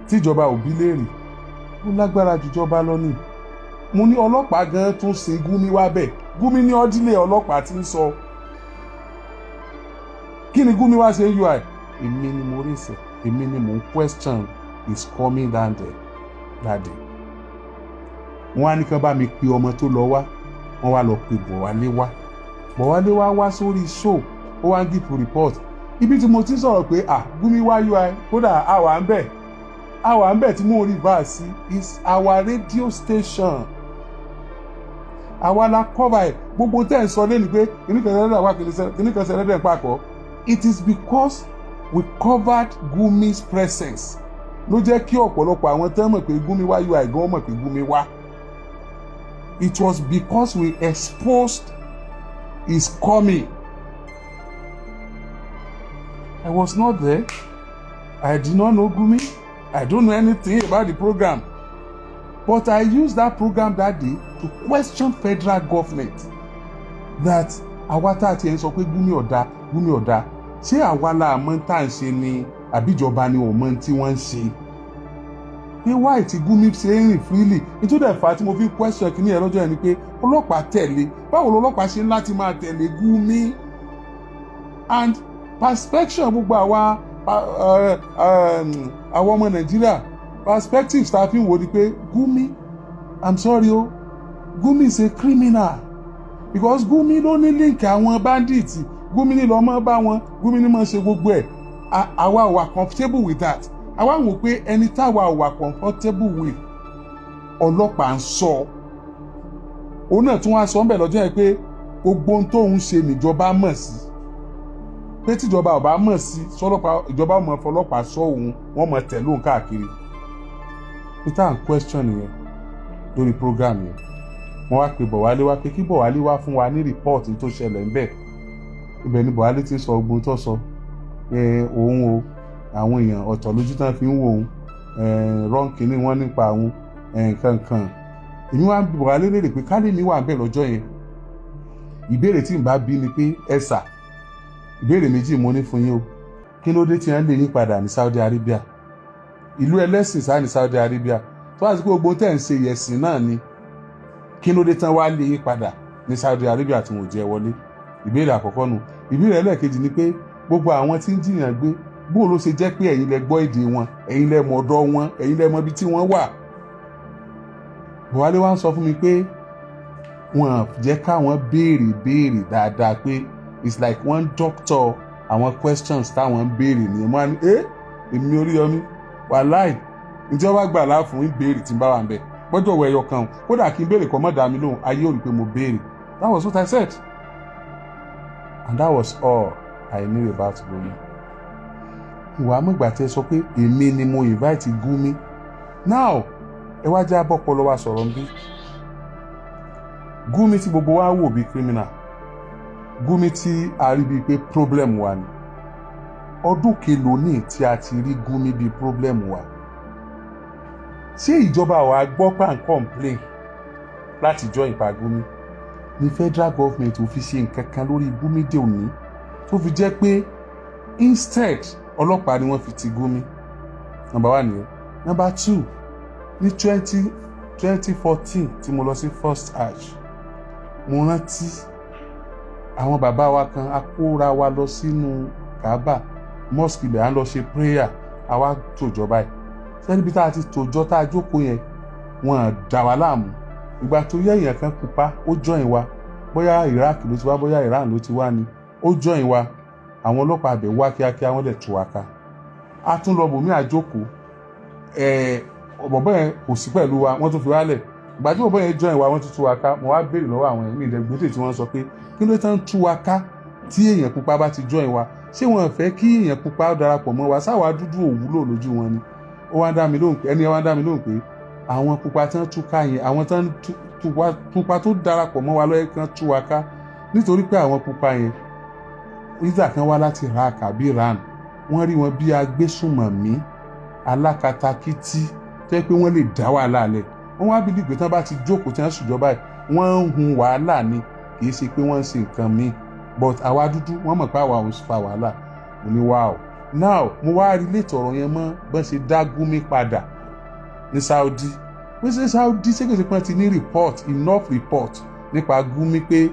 tíjọba ò bí léèrè. Ó lágbára jùjọba lọ ní. Mo ní ọlọ́pàá gan tún sin Gumi wá bẹ́ẹ̀. Gumi ní ọdílé ọlọ́pàá ti ń sọ kí ni Gumi wá ṣe UI. Èmi ni mo rí ìsẹ̀, èmi ni mo ń question is coming down there that day. Wọ́n á ní kán bá mi pe ọmọ tó lọ wá. Wọ́n wá lọ pe Bọ̀wálé wá. Bọ̀wálé wá wá sórí show, ó wá ń give report ibi tí mo ti sọ̀rọ̀ pé, ah, Gumi wá UI. Kódà àwa ń bẹ̀, àwa ń bẹ̀ tí mò ń rí bá sí is our radio station. Àwa la cover ẹ̀. Gbogbo tẹ́ ẹ̀ ń sọ lẹ́nu pé kìnnìkan ṣẹlẹ̀ wá, kìnnìkan ṣẹlẹ̀ ń pàkọ́, it is because we covered Gumi's presence ló jẹ́ kí ọ̀pọ̀lọpọ̀ àwọn tẹ́ mọ̀ pé Gumi wá UI gan mọ̀ pé Gumi wá. It was because we exposed his coming. I was not there. I did not know Gumi. I don't know anything about the program, but I used that program that day to question federal government that àwa tá a ti ẹ̀ ń sọ pé Gumi ọ̀dà, Gumi ọ̀dà, ṣé àwa la mọ̀ tá à ń ṣe ni, àbíjọba ni ò mọ̀ tí wọ́n ń ṣe, pé why tí Gumi ṣe ń rìn freely? Nítorí ẹ̀fà tí mo fi question kìíní ẹ̀ lọ́jọ́ yẹn ni pé ọlọ́pàá tẹ̀lé. Báwo lọlọ́pàá ṣe ń láti máa tẹ̀lé Gumi? And perspective gbogbo àwa àwọn ọmọ Nàìjíríà, perspectives tá a fi ń wò ni pé Gumi, I'm sorry o, Gumi is a criminal, because Gumi ló ní link àwọn bandits. Gumi ní lọ́ọ́ mọ́ bá wọn, Gumi ní mọ́ ṣe gbogbo ẹ̀. Àwa ò wà comfortable with that. Àwa wò pé ẹni táwa ò wà comfortable with, ọlọ́pàá ń sọ. Òun náà tún wá sọ ńbẹ̀ lọ́jọ́ yẹn pé gbogbo ohun tóun ṣe níjọba mọ̀ sí, pé tíjọba ò bá mọ̀ sí sọlọ́pàá, ìjọba ò mọ̀ fọlọ́pàá sọ òun, wọ́n mọ̀ tẹ̀lé òun káàkiri. Peter and question yẹn lórí program yẹn, wọ́n wá pe Bọ̀wálé wá pé kí Bọ̀wálé wá fún wa ní report tó ṣẹlẹ̀ ńbẹ̀. Ibẹ̀ ni Bọ̀wálé ti sọ ogun tó sọ òun o, àwọn èèyàn ọ̀tọ̀ lójú tán fi ń wò òun, wrong kìíní wọ́n nípa àwọn nǹkan kan. Èmi wá ń bi Bọ̀wálé léèrè pé kálí mi wà ń bẹ̀ lọ́jọ́ yẹn, ìbéèrè tí n bá bí ni pé, ẹ sà, ìbéèrè méjì mo ní fún yín o. Kí ló dé tí wọ́n lè yín padà ní Saudi Arabia? Ìlú ẹlẹ́sìn sáà ní Saudi Arabia tó wá sí pé gbogbo tẹ̀ ń ṣe yẹ̀sìn náà ni. Kí ló dé tán wá lé yín padà ní Saudi Arabia tí wọ́n jẹ́ wọlé? Ìbéèrè àkọ́kọ́ nu. Ìbéèrè ẹlẹ́ẹ̀kejì ni pé gbogbo àwọn tí ń jiyàn gbé, bó ló ṣe jẹ́ pé ẹ̀yin lẹ gbọ́ èdè wọn, ẹ̀yin lẹ mọ̀ ọ̀dọ̀ wọn, ẹ̀yin lẹ mọ̀ ibi tí wọ́n wà? Buhari wá ń sọ fún mi pé wọ́n jẹ́ káwọn béèrè béèrè dáadáa, pé it's like one doctor àwọn questions táwọn ń béèrè nìyẹn. Mo á ní ẹ́ èmi Oríyọmí, wàláì, ǹjẹ́ wọ́n bá gbà láàfún ìbéèrè tí ń bá wà ń bẹ̀ gbọ́dọ̀ wọ ẹyọ kan, kódà kí n béèrè kọ́ mọ́ dá mi lóhùn, ayé ò rí pé mo béèrè. That was what I said and that was all I knew about Gumi. Ìwà amúgbà tí ẹ sọ pé èmi ni mo invite Gumi now, ẹ wá jẹ́ abọ́pọlọ wa sọ̀rọ̀ ń bí. Gumi tí gbogbo wa wò bí criminal, Gumi tí a rí bíi pé problem wa ni, ọdún kelòó ní tí a ti rí Gumi bíi problem wa? Ṣé ìjọba wa gbọ́ pa ń complain láti join pa Gumi ní federal government ò fi ṣe nǹkan kan lórí Gumi dé òní, tó fi jẹ́ pé instead ọlọ́pàá ni wọ́n fi ti Gumi? Number one nìyẹn. Number two, ní 2014 tí mo lọ sí first hajj, mo rántí àwọn bàbá wa kan, a kóra wa lọ sínú Kaaba mosque, ibẹ̀ à ń lọ ṣe prayer. Àwa tòjọ́ báyìí sẹ́ni bí tá a ti tòjọ́ tá a jókòó yẹn, wọ́n dà wá láàmú. Ìgbà tó yẹ, èèyàn kan pupa ó join wa, bóyá Iraq ló ti wá, bóyá Iran ló ti wá ni, ó join wa. Àwọn ọlọ́pàá abẹ wá kíákíá, wọ́n dẹ̀ tú wa ká. A tún lọ bòmí àjókòó, ẹ̀ bọ̀bọ́ yẹn kò sí pẹ̀lú wa, wọ́n tún fi wá lẹ̀. Ìgbà tí bọ̀bọ́ yẹn join wa, wọ́n tún tú wa ká. Mo wá béèrè lọ́wọ́ àwọn ẹ̀mí ìdẹ́gbẹ́tẹ̀ tí wọ́n sọ pé kí ló tán tú wa ká tí èèyàn pupa bá ti join wa? Ṣé wọn fẹ́ kí èèyàn pupa darapọ̀ mọ́ wa? Sáwa dúdú òwúlò lójú wọn ni? Ó wá ń dá mi lóhùn pé, ẹni ẹ wá ń dá mi lóhùn pé àwọn pupa tán tú ká yẹn, àwọn tán tú Pupa tó darapọ̀ mọ́ wa lọ́yẹ̀ kan tú wa ká, nítorí pé àwọn pupa yẹn, ìdá kan wá láti Iraq àbí Iran, wọ́n rí wọn bí agbésùnmọ̀mí alákatakítí tó yẹ pé wọ́n lè dá wàhálà lẹ̀. Wọ́n wá bí pé tí wọ́n bá ti jókòó, tí wọ́n ṣùjọba yìí, wọ́n ń hun wàhálà ni, kì í ṣe pé wọ́n ń ṣe nǹkan míì. But àwa dúdú, wọ́n mọ̀ pé àwa ò ń fa wàhálà. Mo ní wow. Now mo wá relate ọ̀rọ̀ yẹn mọ́ bọ́n ṣe dá Gumi padà ní Saudi, pé ṣé Saudi, ṣé kìí ṣe pé wọ́n ti ní report, enough report nípa Gumi, pé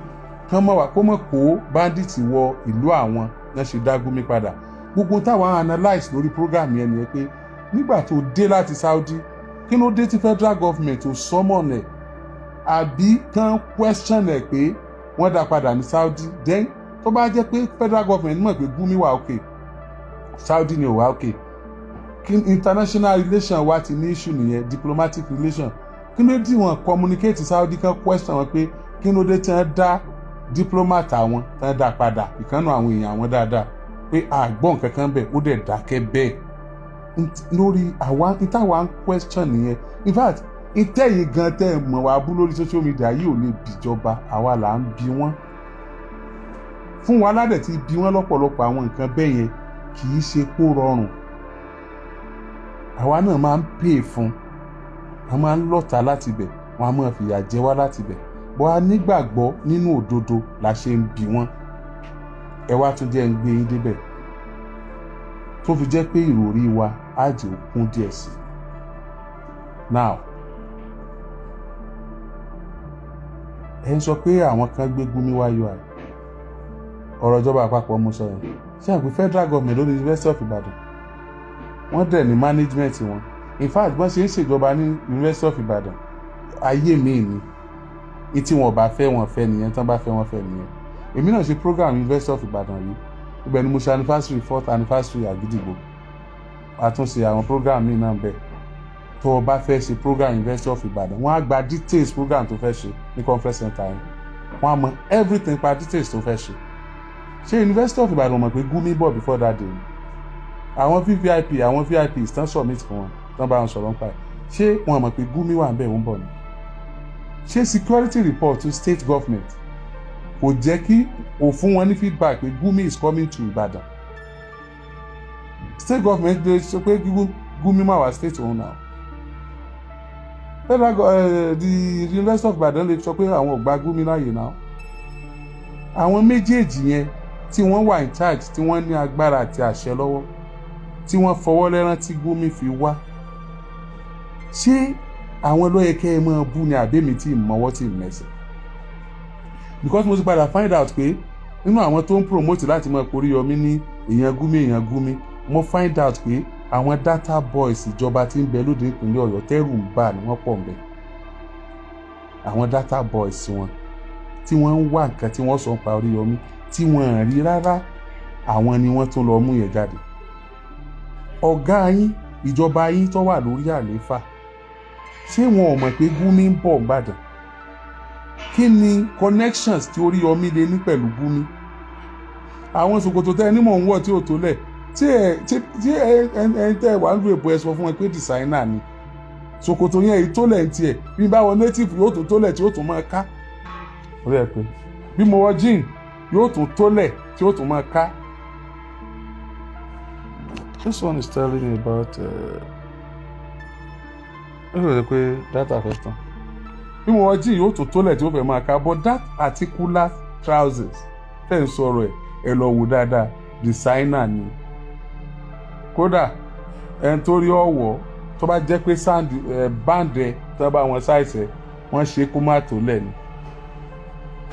kán mọ̀ wá kó mọ̀ kó bandit wọ ìlú àwọn náà ṣe dá Gumi padà? Gbogbo táwọn analyse lórí program yẹn nìyẹn, pé nígbà tó dé láti Saudi, kí ló dé tí federal government ò summon ẹ̀ àbí kán question ẹ̀ pé wọ́n dá padà ní Saudi? Then tó bá jẹ́ pé federal government mọ̀ pé Gumi wà okay, Saudi ni ò wá okay, kí international relation wa ti ní issue nìyẹn, diplomatic relation. Kí ló dé wọn communicate Saudi, kan question wọn pé kí ló dé tí wọ́n dá diplomat àwọn, tí wọ́n dá padà, ìkànnì àwọn èèyàn àwọn dáadáa, pé àgbọ̀n kankan bẹ̀, ó dẹ̀ dákẹ́ bẹ́ẹ̀ lórí àwa ìtawà ń question nìyẹn. In fact, ìtẹ̀yìn gan tẹ́ ẹ̀ mọ̀ wá bú lórí social media yìí ò lè bìjọba, àwa là ń bi wọ́n fún wa ládẹ̀ tí bí wọ́n lọ́pọ̀lọpọ̀ àwọn nǹkan bẹ́ẹ̀ yẹn. Kì í ṣe kó rọrùn, àwa náà máa ń pè fún, a máa ń lọ́ta láti bẹ̀, wọ́n á máa fìyà jẹ wá láti bẹ̀ bọ́. A nígbàgbọ́ nínú òdodo la ṣe ń bi wọ́n. Ẹ wá tún jẹ́ ń gbé yín débẹ̀ tó fi jẹ́ pé ìròrí wa á jẹ́ òkun díẹ̀ sí. Now ẹ ń sọ pé àwọn kan gbé Gumi wá UI. Ọ̀rọ̀ ìjọba àpapọ̀ mo sọ yẹn. Ṣé àpè federal government ló ní University of Ibadan? Wọ́n dẹ̀ ní management wọn. In fact, bọ́n ṣe ń ṣèjọba ní University of Ibadan, ayé mi ni ní tí wọn bá fẹ́, wọn fẹ́ nìyẹn, tí wọ́n bá fẹ́, wọn fẹ́ nìyẹn. Èmi náà ṣe program University of Ibadan yìí, ibẹ̀ ni mo ṣe anniversary, fourth anniversary Àgídìgbò. Àtúnṣe àwọn program míì náà bẹ́ẹ̀. Tó o bá fẹ́ ṣe program University of Ibadan, wọ́n á gba details program tó fẹ́ ṣe ní conference center yẹn, wọ́n á mọ everything pa details tó fẹ́ ṣe. Ṣé University of Ibadan mọ̀ pé Gumi bọ̀ before that day ni? Àwọn VVIP, àwọn VIPs tán submit fún wọn, tán bá wọn sọ̀rọ̀ nípa ẹ̀, ṣé wọn mọ̀ pé Gumi wà ń bẹ̀, ń bọ̀ ni? Ṣé security report to state government kò jẹ́ kí ò fún wọn ní feedback pé Gumi is coming to Ibadan? State government lè sọ pé Gumi má wá state òun náà. Federal, the University of Ibadan lè sọ pé àwọn ò gba Gumi láàyè náà. Àwọn méjèèjì yẹn tí wọ́n wà in charge, tí wọ́n ní agbára àti àṣẹ lọ́wọ́, tí wọ́n fọwọ́ lẹ́rán tí Gumi fi wá, ṣé àwọn ló yẹ kẹ́ ẹ máa bú ni, àbẹ́mi tí ì mọ́wọ́ tí ì mẹsẹ̀? Because mo ti padà find out pé nínú àwọn tó ń promote láti máa porí yọmí ní èèyàn Gumi, èèyàn Gumi, mo find out pé àwọn data boys ìjọba tí ń bẹ lóde ìpínlẹ̀ Ọ̀yọ́ tẹ́rù ń bà ní wọ́n pọ̀ ń bẹ. Àwọn data boys wọn tí wọ́n ń wá nǹkan tí wọ́n sọ ń pa Oríyọmí tí wọ́n rí rárá, àwọn ni wọ́n tún lọ mú yẹn jáde. Ọ̀gá yín, ìjọba yín tó wà lórí àlééfà, ṣé wọn ò mọ̀ pé Gumi ń bọ̀ Ìbàdàn? Kí ni connections tí Oríyọmí lè ní pẹ̀lú Gumi? Àwọn ṣòkòtò tẹ́ ẹ ní mò ń wọ̀ tí ò tó lẹ̀, tí ẹ tí ẹ ẹ tẹ́ ẹ wà ń lu èbó, ẹ sọ fún wọn pé designer ni ṣòkòtò yẹn. Èyí tó lẹ̀ ń tiẹ̀, bí n bá wọ native yóò tó tó lẹ̀ tí yóò tún máa ká orí ẹ, pé bí mo wọ jean yóò tún tó lẹ̀ tí yóò tún máa ká. This one is telling me about, ó rò pé data fẹ́ tán. Bí mo wọ jean yóò tún tó lẹ̀ tí ó fẹ́ máa ká, but that particular trousers tẹ̀ ń sọ̀rọ̀ ẹ̀, ẹ lọ wò dáadáa, designer ni. Kódà ẹni tó rí ọ̀wọ́, tó bá jẹ́ pé sand ẹ̀ band ẹ̀ tó bá wọn ṣàìsẹ̀, wọ́n ṣe kó má tó lẹ̀ ni.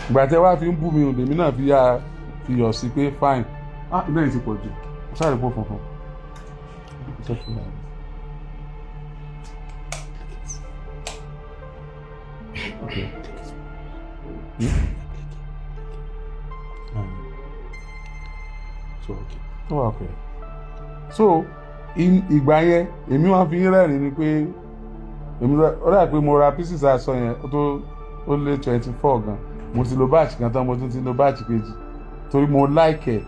Ìgbà tẹ́ wá fi ń bú mi, lèmi náà fi yá fi yọ̀ sí pé fine. Ah, ilé yìí ti pọ̀ jù, ó sáré pọ̀ funfun. It's okay. Okay. Hmm?
So okay.
Ó wà okay. So ìgbà yẹn, èmi wá fi ń rẹ́rìn ni pé èmi ó dà pé mo ra pieces aṣọ yẹn, ó tó ó lé 24 gan. Mo ti lo batch kan tán, mo tún ti lo batch kejì torí mo like ẹ̀.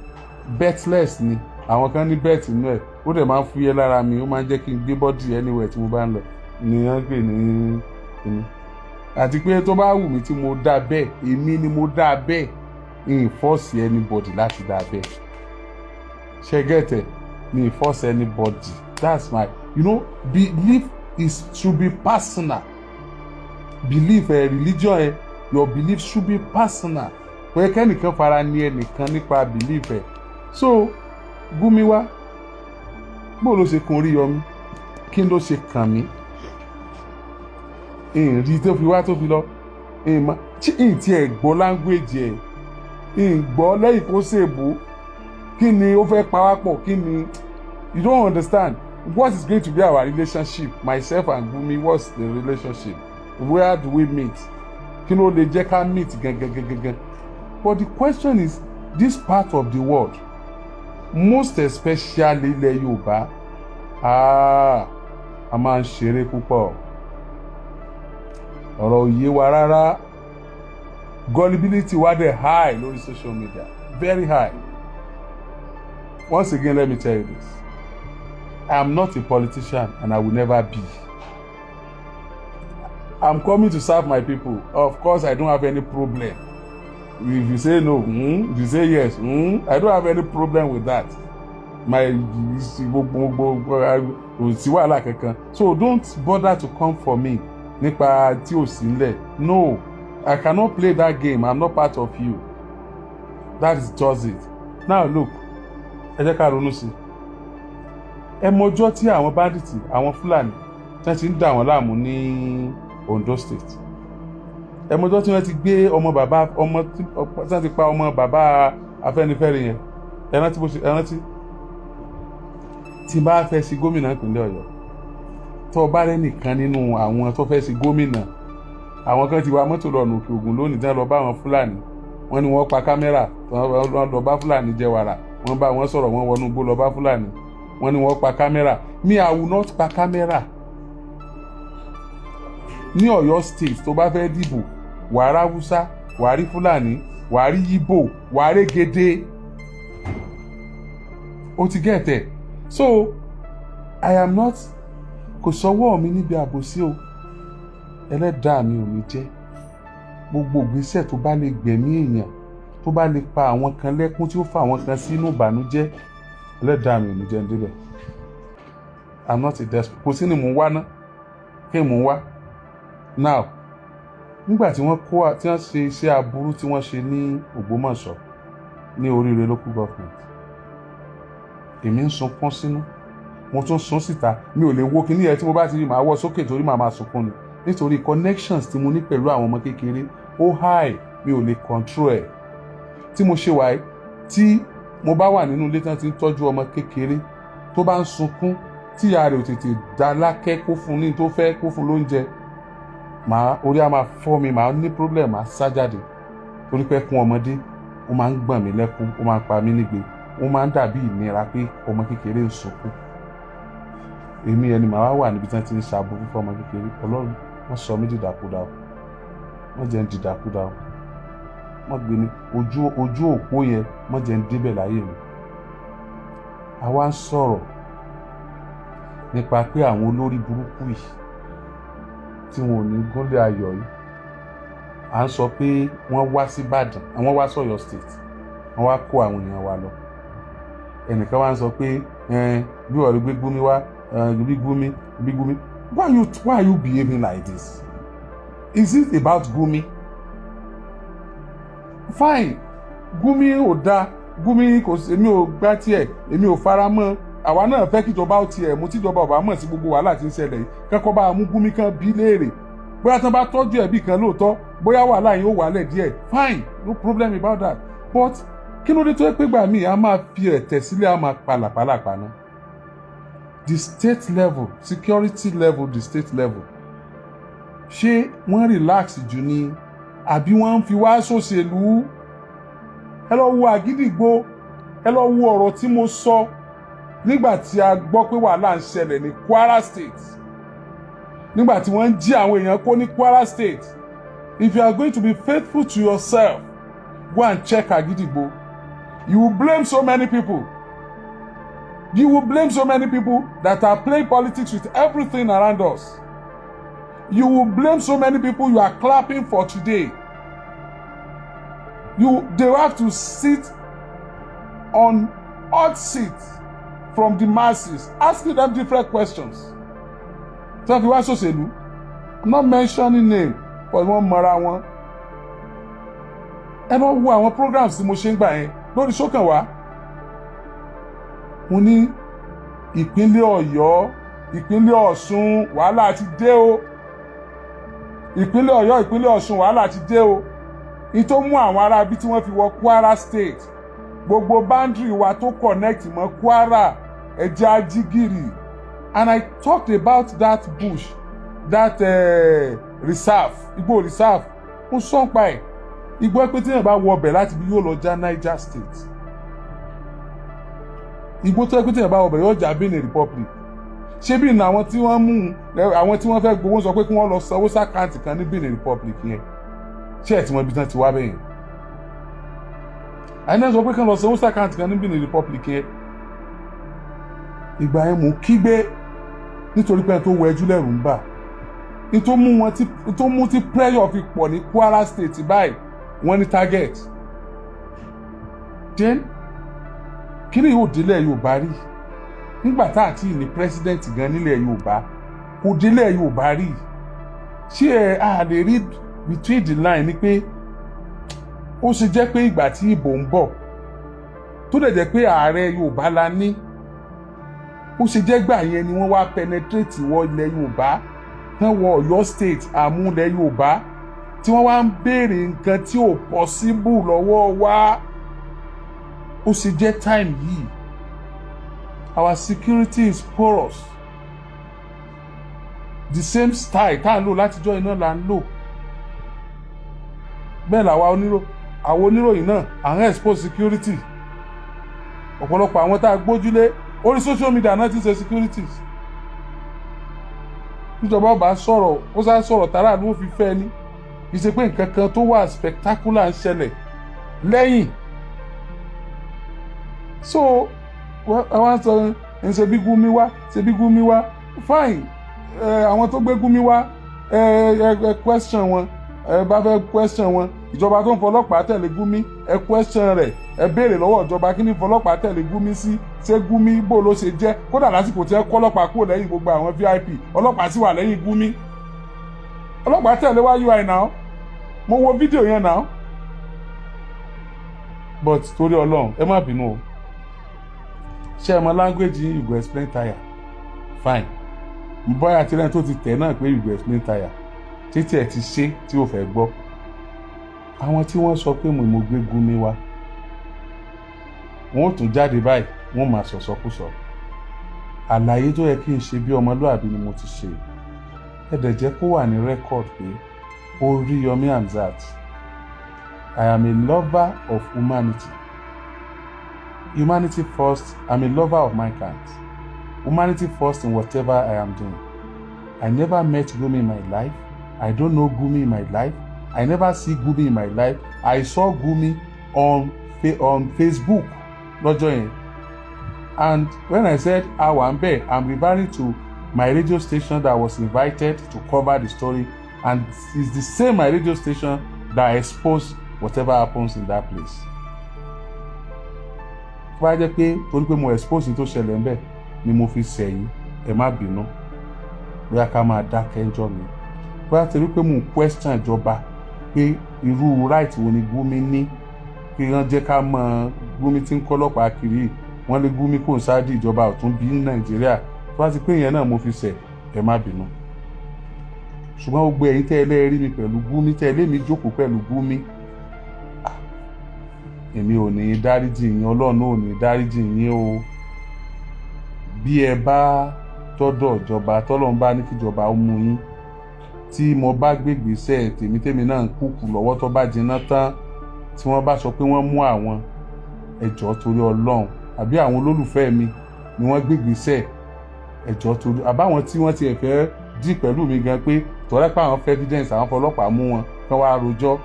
Beltless ni, àwọn kan ní belt inú ẹ̀, ó dẹ̀ máa ń fúyẹ́ lára mi, ó máa ń jẹ́ kí n gbé body anywhere tí mo bá ń lọ ni wọ́n ń pè ní kíní. Àti pé tó bá wù mí tí mo dá bẹ́ẹ̀, èmi ni mo dá bẹ́ẹ̀, n force anybody láti dá bẹ́ẹ̀. Ṣe get ẹ̀? Mi force anybody. That's my belief is should be personal belief. Religion, your belief should be personal. Kò yẹ kẹ́nìkan fara ní ẹnìkan nípa belief ẹ. So Gumi wá, bó ló ṣe kun Oríyọmí? Kí ló ṣe kàn mí? Ìrì tó fi wá tó fi lọ, ìmọ̀ tí ì tiẹ̀ gbọ́ language ẹ̀, ìgbọ́ lẹ́yìn kó ṣèbó. Kí ni ó fẹ́ pa wá pọ̀? Kí ni? You don't understand. What is going to be our relationship, myself and Gumi? What's the relationship? Where do we meet? Kí ló lè jẹ́ ká meet gangan gangan? But the question is, this part of the world, most especially ilẹ̀ Yorùbá, ah, a máa ń ṣeré púpọ̀. Ọ̀rọ̀ ò yé wa rárá. Gullibility wa dẹ̀ high lórí social media, very high. Once again, let me tell you this: I am not a politician and I will never be. I'm coming to serve my people. Of course, I don't have any problem if you say no, if you say yes, I don't have any problem with that. My gbogbo kò sí wàhálà kankan, so don't bother to come for me nípa tí ò sí nílẹ̀. No, I cannot play that game. I'm not part of you. That is just it. Now look, ẹ jẹ́ ká ronú sí i. Ẹ mọjọ́ tí àwọn bandits, àwọn Fúlàní tí wọ́n ti ń dà wọ́n láàmú ní Ondo State. Ẹ mọjọ́ tí wọ́n ti gbé ọmọ bàbá, ọmọ tí wọ́n ti pa, ọmọ bàbá Afẹ́nifẹ́re yẹn. Ẹ rántí bó ṣe? Ẹ rántí tí n bá fẹ́ sí gómìnà ìpínlẹ̀ Ọ̀yọ́, tó o bá rẹ́ nìkan nínú àwọn tó fẹ́ sí gómìnà, àwọn kan ti wa mọ́tò lọ́nà Òkè Ògùn lónìí tí wọ́n lọ bá àwọn Fúlàní. Wọ́n ní wọ́n pa kámẹ́rà, wọ́n lọ bá Fúlàní jẹ wàrà, wọ́n bá wọn sọ̀rọ̀, wọ́n wọnú igbó lọ bá Fúlàní, wọ́n ní wọ́n pa kámẹ́rà. Me, I will not pa kámẹ́rà ní Ọ̀yọ́ State. Tó bá fẹ́ dìbò, wàá rí Haúsá, wàá rí Fúlàní, wàá rí Yíbò, wàá rí Gèdè. Ó ti get ẹ̀? So I am not, kò sọ́wọ́ mi níbi àbòsí o. Ẹlẹ́dàá mi ò ní jẹ́ gbogbo ìgbésẹ̀ tó bá lè gbẹ̀mí èèyàn, tó bá lè pa àwọn kan lẹ́kún, tí ó fa àwọn kan sínú ìbànújẹ́. Ẹlẹ́dàá mi ò ní jẹ́ ń débẹ̀. I'm not a desperate. Kò sí ni mò ń wá ná. Kí mò ń wá now? Nígbà tí wọ́n kó, tí wọ́n ṣe iṣẹ́ aburú tí wọ́n ṣe ní Ògbómọ̀ṣọ́, ní Oríire Local Government, èmi ń sunkún sínú, mo tún sun síta. Mi ò lè wo kíní ẹ. Tí mo bá ti rí, màá wọ sókè torí màá máa sunkún ni, nítorí connections tí mo ní pẹ̀lú àwọn ọmọ kékeré ó high. Mi ò lè control ẹ̀. Tí mo ṣe wáyé, tí mo bá wà nínú ilé tí wọ́n ti ń tọ́jú ọmọ kékeré tó bá ń sunkún, tí ìyá rẹ̀ ò tètè dá lákẹ́, kó fún ní tó fẹ́, kó fún lóúnjẹ, màá orí á máa fọ́ mi, màá ní problem, màá sá jáde, torí pé kún ọmọdé, ó máa ń gbọ̀n mí lẹ́kún, ó máa ń pa mí nígbe, ó máa ń dàbí ìnira pé ọmọ kékeré ń sunkún. Èmi ẹni màá wà níbi tí wọ́n ti ń ṣàbùkù fún ọmọ kékeré. Ọlọ́run, wọ́n sọ mí dìdàkudà o, wọ́n jẹ́ ń dìdàkudà o. Wọ́n gbé mi ojú òpó yẹn, wọ́n jẹ́ ń débẹ̀ láyé mi. Àwa ń sọ̀rọ̀ nípa pé àwọn olórí burúkú yìí tí wọn ò ní gúnlẹ̀ ayọ̀ yìí, à ń sọ pé wọ́n wá sí Ìbàdàn, àwọn wá sọ̀yọ́ State, wọ́n wá kó àwọn èèyàn wa lọ. Ẹnìkan wá ń sọ pé bí wọ́n rí gbé Gumi wá, bí Gumi, bí Gumi. Why are you behaving like this? Is it about Gumi? Fine, Gumi ò dáa. Gumi kò sí, èmi ò gbá tiẹ̀, èmi ò fara mọ́. Àwa náà fẹ́ kíjọba ó tiẹ̀ mú. Tíjọba ò bá mọ̀ sí gbogbo wàhálà tí ń ṣẹlẹ̀ yìí, kẹ́kọ̀ọ́ bá mú Gumi kan bí léèrè bóyá tán bá tọ́jú ẹ̀bí kan lóòótọ́, bóyá wàhálà yìí ó wàálẹ̀ díẹ̀. Fine, no problem about that. But kí ló dé tó yẹ pé gbà míì a máa fi ẹ̀tẹ̀ sílẹ̀, a máa palàpalàpà náà? The state level, security level, the state level, ṣé wọ́n relax jù ni, àbí wọ́n ń fi wá ṣòṣèlú? Ẹ lọ wo Àgídìgbò, ẹ lọ wo ọ̀rọ̀ tí mo sọ nígbà tí a gbọ́ pé wàhálà ń ṣẹlẹ̀ ní Kwara State, nígbà tí wọ́n ń jí àwọn èèyàn kó ní Kwara State. If you are going to be faithful to yourself, go and check Àgídìgbò. You will blame so many people. You will blame so many people that are playing politics with everything around us. You will blame so many people you are clapping for today. You they have to sit on hot seat from the masses, asking them different questions tí wọ́n fi wá ṣòṣèlú. I'm not mentioning name, but wọ́n mọra wọn. Ẹ lọ wo àwọn programs tí mo ṣe ń gbà yẹn lórí Ṣókànwá. Mo ní ìpínlẹ̀ Ọ̀yọ́, ìpínlẹ̀ Ọ̀ṣun, wàhálà ti dé o. Ìpínlẹ̀ Ọ̀yọ́, ìpínlẹ̀ Ọ̀ṣun, wàhálà ti dé o. Ní tó mú àwọn ará bí tí wọ́n fi wọ Kwara State, gbogbo boundary wa tó connect mọ́ Kwara, ẹ̀jẹ̀ ajígìrì. And I talked about that bush, that reserve, igbó reserve. Mo sọ ń pa ẹ̀, igbó pé tí èèyàn bá wọ ọbẹ̀ láti bí, yóò lọ já Niger State. Igbó tó yẹ pé tí èèyàn bá wọ ọbẹ̀, yóò já Benin Republic. Ṣé bí ní àwọn tí wọ́n mú, àwọn tí wọ́n fẹ́ gbowó, sọ pé kí wọ́n lọ sanwó sí account kan ní Benin Republic yẹn? Ṣé ẹ̀ tí wọ́n ibi tán ti wá bẹ́yẹn? Àyìnbá sọ pé kí wọ́n lọ sanwó sí account kan ní Benin Republic yẹn. Ìgbà yẹn mò ń kígbe nítorí pé ẹni tó wọ ẹjú lẹ́rù ń bà. Ní tó mú wọn tí tó mú tí pressure fi pọ̀ ní Kwara State báyìí, wọ́n ní target. Then kí ni yóò délẹ̀ Yorùbá rí nígbà tá àti ní president gan nílẹ̀ Yorùbá? Kò délẹ̀ Yorùbá rí. Ṣé ẹ a lè rí between the line ni pé ó ṣe jẹ́ pé ìgbà tí ìbò ń bọ̀, tó dẹ̀ jẹ́ pé ààrẹ Yorùbá la ní, ó ṣe jẹ́ gbà yẹn ni wọ́n wá penetrate wọ ilẹ̀ Yorùbá tán, wọ Ọ̀yọ́ State, àmúlẹ̀ Yorùbá, tí wọ́n wá ń béèrè nǹkan tí ò possible lọ́wọ́ wa? Ó ṣe jẹ́ time yìí? Our security is porous. The same style tá à ń lò látijọ́ iná là ń lò. Bẹ́ẹ̀ làwa onírò, àwọn oníròyìn náà, à ń expose security. Ọ̀pọ̀lọpọ̀ àwọn tá a gbójúlé orí social media náà ti ń ṣe securities. Níjọba ọba sọ̀rọ̀, ó sá sọ̀rọ̀ tààrà ló fi fẹ́ ni. Kì í ṣe pé nǹkan kan tó wà spectacular ń ṣẹlẹ̀ lẹ́yìn. So àwọn sọ ẹ̀ ń ṣe bí Gumi wá, ṣe bí Gumi wá. Fine, àwọn tó gbé Gumi wá, ẹ ẹ ẹ question wọn. Ẹ bá fẹ́ question wọn, ìjọba tó ń fọlọ́pàá tẹ̀lé Gumi, ẹ question rẹ̀. Ẹ béèrè lọ́wọ́ ìjọba, kí ni fọlọ́pàá tẹ̀lé Gumi sí? Ṣé Gumi bò ló ṣe jẹ́? Kódà lásìkò tí ẹ kọ́ ọlọ́pàá kúrò lẹ́yìn gbogbo àwọn VIP, ọlọ́pàá sì wà lẹ́yìn Gumi. Ọlọ́pàá tẹ̀lé wá UI náà. Mo wo fídíò yẹn náà. But torí Ọlọ́run, ẹ má bínú o. Ṣé ẹ mọ language yín? You go explain tire. Fine, bóyá tirẹ̀ tó ti tẹ̀ náà pé you go explain tire títí ẹ̀ ti ṣe tí ò fẹ́ gbọ́. Àwọn tí wọ́n sọ pé mo gbé Gumi wá, wọ́n ò tún jáde báyìí, wọ́n máa sọ̀sọ́kùsọ. Àlàyé tó yẹ kí n ṣe bí ọmọlúàbí ni mo ti ṣe. Ẹ dẹ̀ jẹ́ kó wà ní record pé Oríyọmí Hamzat, I am a lover of humanity. Humanity first. I'm a lover of mankind. Humanity first in whatever I am doing. I never met Gumi in my life. I don't know Gumi in my life. I never see Gumi in my life. I saw Gumi on Facebook lọ́jọ́ yẹn. And when I said Awambe, I'm referring to my radio station that was invited to cover the story, and it's the same my radio station that exposed whatever happens in that place. Tó bá jẹ́ pé torí pé mo expose ní tó ṣẹlẹ̀ ńbẹ̀ ni mo fi sẹ̀yìn, ẹ má bínú. Bóyá ká máa dákẹ́ ńjọ́ mi, bóyá torí pé mo ń question ìjọba pé irú right wo ni Gumi ní kí wọ́n jẹ́ ká mọ Gumi tí ń kọ́ ọlọ́pàá kiri. Wọ́n lé Gumi kò ń sáájú ìjọba ọ̀tún bí ní Nàìjíríà. Tó bá ti pé ìyẹn náà mo fi ṣẹ̀, ẹ má bínú. Ṣùgbọ́n gbogbo ẹ̀yin tẹ́ ẹ lẹ́ẹ̀rí mi pẹ̀lú Gumi, tẹ́ ẹ lé mi jókòó pẹ̀lú Gumi, èmi ò ní dáríjì yín, Ọlọ́run ò ní dáríjì yín o. Bí ẹ bá tọ́dọ̀ ìjọba, tọ́lọ́run bá ní kíjọba ó mú yín, tí mo bá gbégbèsè tèmi, tèmi náà ń kúkú lọ́wọ́, tó bá jiná tán, tí wọ́n bá sọ pé wọ́n mú àwọn, ẹjọ́ torí Ọlọ́run, àbí àwọn olólùfẹ́ mi ni wọ́n gbégbèsè, ẹjọ́ torí àbáwọn tí wọ́n tiẹ̀ fẹ́ dì pẹ̀lú mi gan pé tọ́lẹ́ pé àwọn fẹ́ evidence, àwọn fọlọ́pàá mú wọn kán wá rojọ́,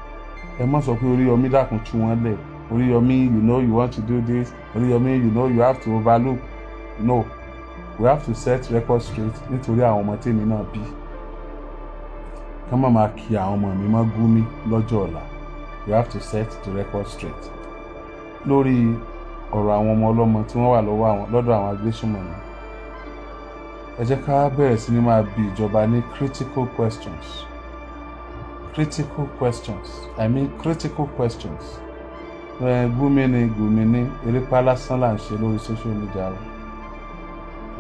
ẹ má sọ pé Oríyọmí, dákun, tú wọn lẹ̀. Oríyọmí, you know you want to do this. Oríyọmí, you know you have to overlook. No, we have to set record straight nítorí àwọn ọmọ tèmi náà bí. Ká má máa kí àwọn ọmọ mi mọ́ Gumi lọ́jọ́ ọ̀la. You have to set the record straight lórí ọ̀rọ̀ àwọn ọmọ ọlọ́mọ tí wọ́n wà lọ́wọ́ àwọn lọ́dọ̀ àwọn agbésùnmọ̀mí. Ẹ jẹ́ ká bẹ̀rẹ̀ sí ní máa bi ìjọba ní critical questions, critical questions, I mean critical questions. Ẹ Gumi ni, Gumi ní erépa lásán là ń ṣe lórí social media o.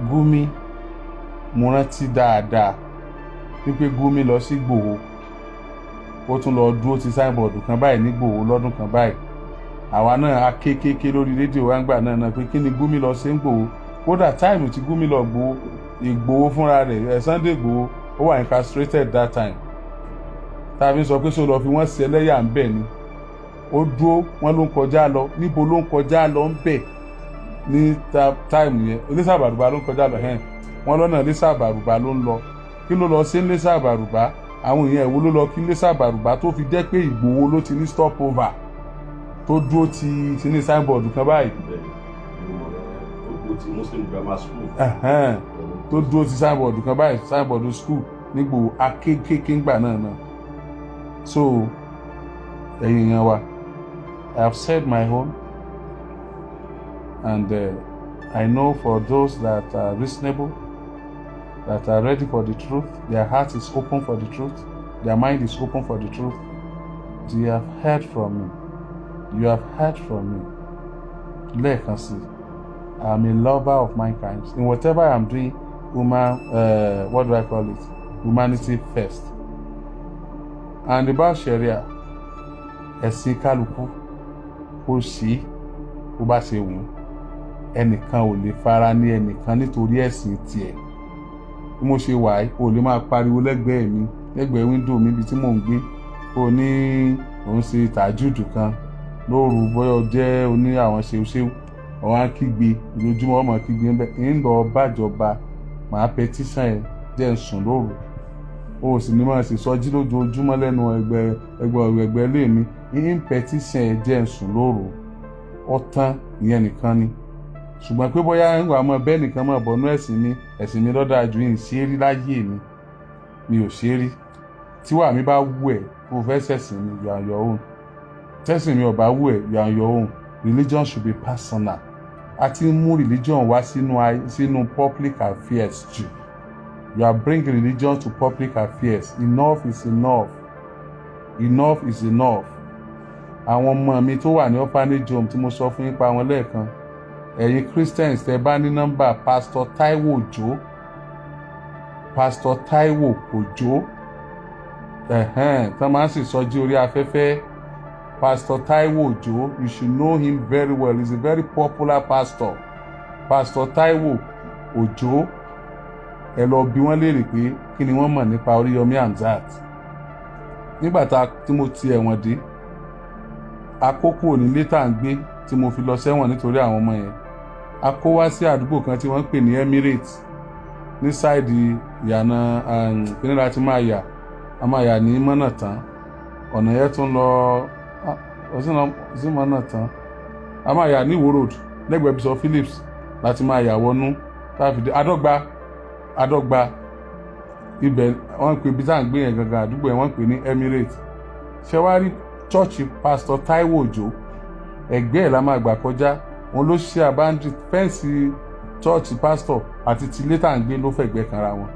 Gumi, mo rántí dáadáa wípé Gumi lọ sí Ìgbòho, ó tún lọ dúró ti signboard kan báyìí ní Ìgbòho lọ́dún kan báyìí. Àwa náà a kékeré lórí rédíò wa ń gbà náà pé kí ni Gumi lọ sí Ìgbòho? Kódà time tí Gumi lọ Ìgbòho, Ìgbòho fúnra rẹ̀ ẹ̀, Sunday Ìgbòho, ó wà incarcerated that time. Tàbí sọ pé sọ lọ fi wọ́n ṣe ẹlẹ́yà ń bẹ̀ ni. Ó dúró, wọ́n ló ń kọjá lọ. Níbo ló ń kọjá lọ ń bẹ̀ ní time yẹn? Iléṣà Àbàrùbá ló ń kọjá lọ hẹ́n. Wọ́n lọ́nà Iléṣà Àbàrùbá ló ń lọ. Kí ló lọ sí Iléṣà Àbàrùbá? Àwọn èèyàn ìwo ló lọ kí Iléṣà Àbàrùbá tó fi jẹ́ pé Ìgbòho ló ti ní stop over tó dúró ti ní signboard kan báyìí?
Ó ti Muslim Grammar School.
Tó dúró ti signboard kan báyìí, signboard school nígbò akékèké ńgbà náà. So ẹ̀yin èèyàn wa, I have said my own and I know for those that are reasonable, that are ready for the truth, their heart is open for the truth, their mind is open for the truth, they have heard from me. You have heard from me. Lẹ́ẹ̀kan sí, I am a lover of mankind. In whatever I am doing, human, what do I call it, humanity first. And about Sharia, ẹ̀sìn kálukú kó sí bó bá ṣe wù ú. Ẹnìkan ò lè fara ní ẹnìkan nítorí ẹ̀sìn tiẹ̀. Bí mo ṣe wà yìí, o lè máa pariwo lẹ́gbẹ̀ẹ́ mi, lẹ́gbẹ̀ẹ́ window mi, ibi tí mò ń gbé, o ní òun ṣe tàjúdù kan lóru, bóyá o jẹ́ oní àwọn ṣeúṣeú, ọ̀hún á kígbe lójúmọ́, ọmọ kígbe ń bẹ̀ ń lọ bàjọba, màá petition ẹ̀ jẹ́ ń sùn lóru. O sì ní máa ṣe sọjí lójoojúmọ́ lẹ́nu ẹgbẹ́ ẹgbẹ́ ẹgbẹ́ ilé mi, ń petition ẹ̀ jẹ́ ń sùn lóru. Ọ̀tán ìyẹn nìkan ni. Ṣùgbọ́n pé bóyá ń wà mọ́ bẹ́ẹ̀ nìkan mọ́ bọ́nú ẹ̀sìn mi, ẹ̀sìn mi lọ́dà ju yìí ṣe é rí láyé mi, mi ò ṣe é rí. Tíwà mi bá wù ẹ́ kó o fẹ́ ṣẹ̀sìn mi, you are your own. Tẹ́sìn mi ò bá wù ẹ́, you are your own. Religion should be personal. A ti ń mú religion wá sínú public affairs jù. You are bringing religion to public affairs. Enough is enough, enough is enough. Àwọn ọmọ mi tó wà ní orphanage home tí mo sọ fún yín pa wọn lẹ́ẹ̀kan, ẹ̀yin Christians tẹ́ bá ní nọ́mbà Pastor Taiwo Òjó, Pastor Taiwo Òjó, ẹ̀hẹ́n, tán máa ń sì sọjí orí afẹ́fẹ́, Pastor Taiwo Òjó, you should know him very well. He's a very popular pastor, Pastor Taiwo Òjó. Ẹ lọ bi wọ́n léèrè pé kí ni wọ́n mọ̀ nípa Oríyọmí Hamzat nígbà tá tí mo ti ẹ̀wọ̀n dé. Àkókò nílé tá à ń gbé tí mo fi lọ sẹ́wọ̀n nítorí àwọn ọmọ yẹn, a kó wá sí àdúgbò kan tí wọ́n ń pè ní Emirates ní side ìyànà kíní láti máa yà, a máa yà ní mọ́nà tán. Ọ̀nà yẹn tún lọ sí mọ́nà tán, a máa yà ní Ìwó Road lẹ́gbẹ̀ẹ́ Bishop Phillips láti máa yà wọnú táàfin dé Adọ́gba. Adọ́gba ibẹ̀ wọ́n ń pè ibi tá à ń gbé yẹn gangan. Àdúgbò yẹn wọ́n ń pè ní Emirates. Ṣé wàá rí church Pastor Taiwo Òjó, ẹgbẹ́ ẹ̀ la máa gbà kọjá. Òun ló ṣe àbáńdì fence church pastor àti ti ilé tá à ń gbé ló fẹ̀gbẹ́ kanra wọn.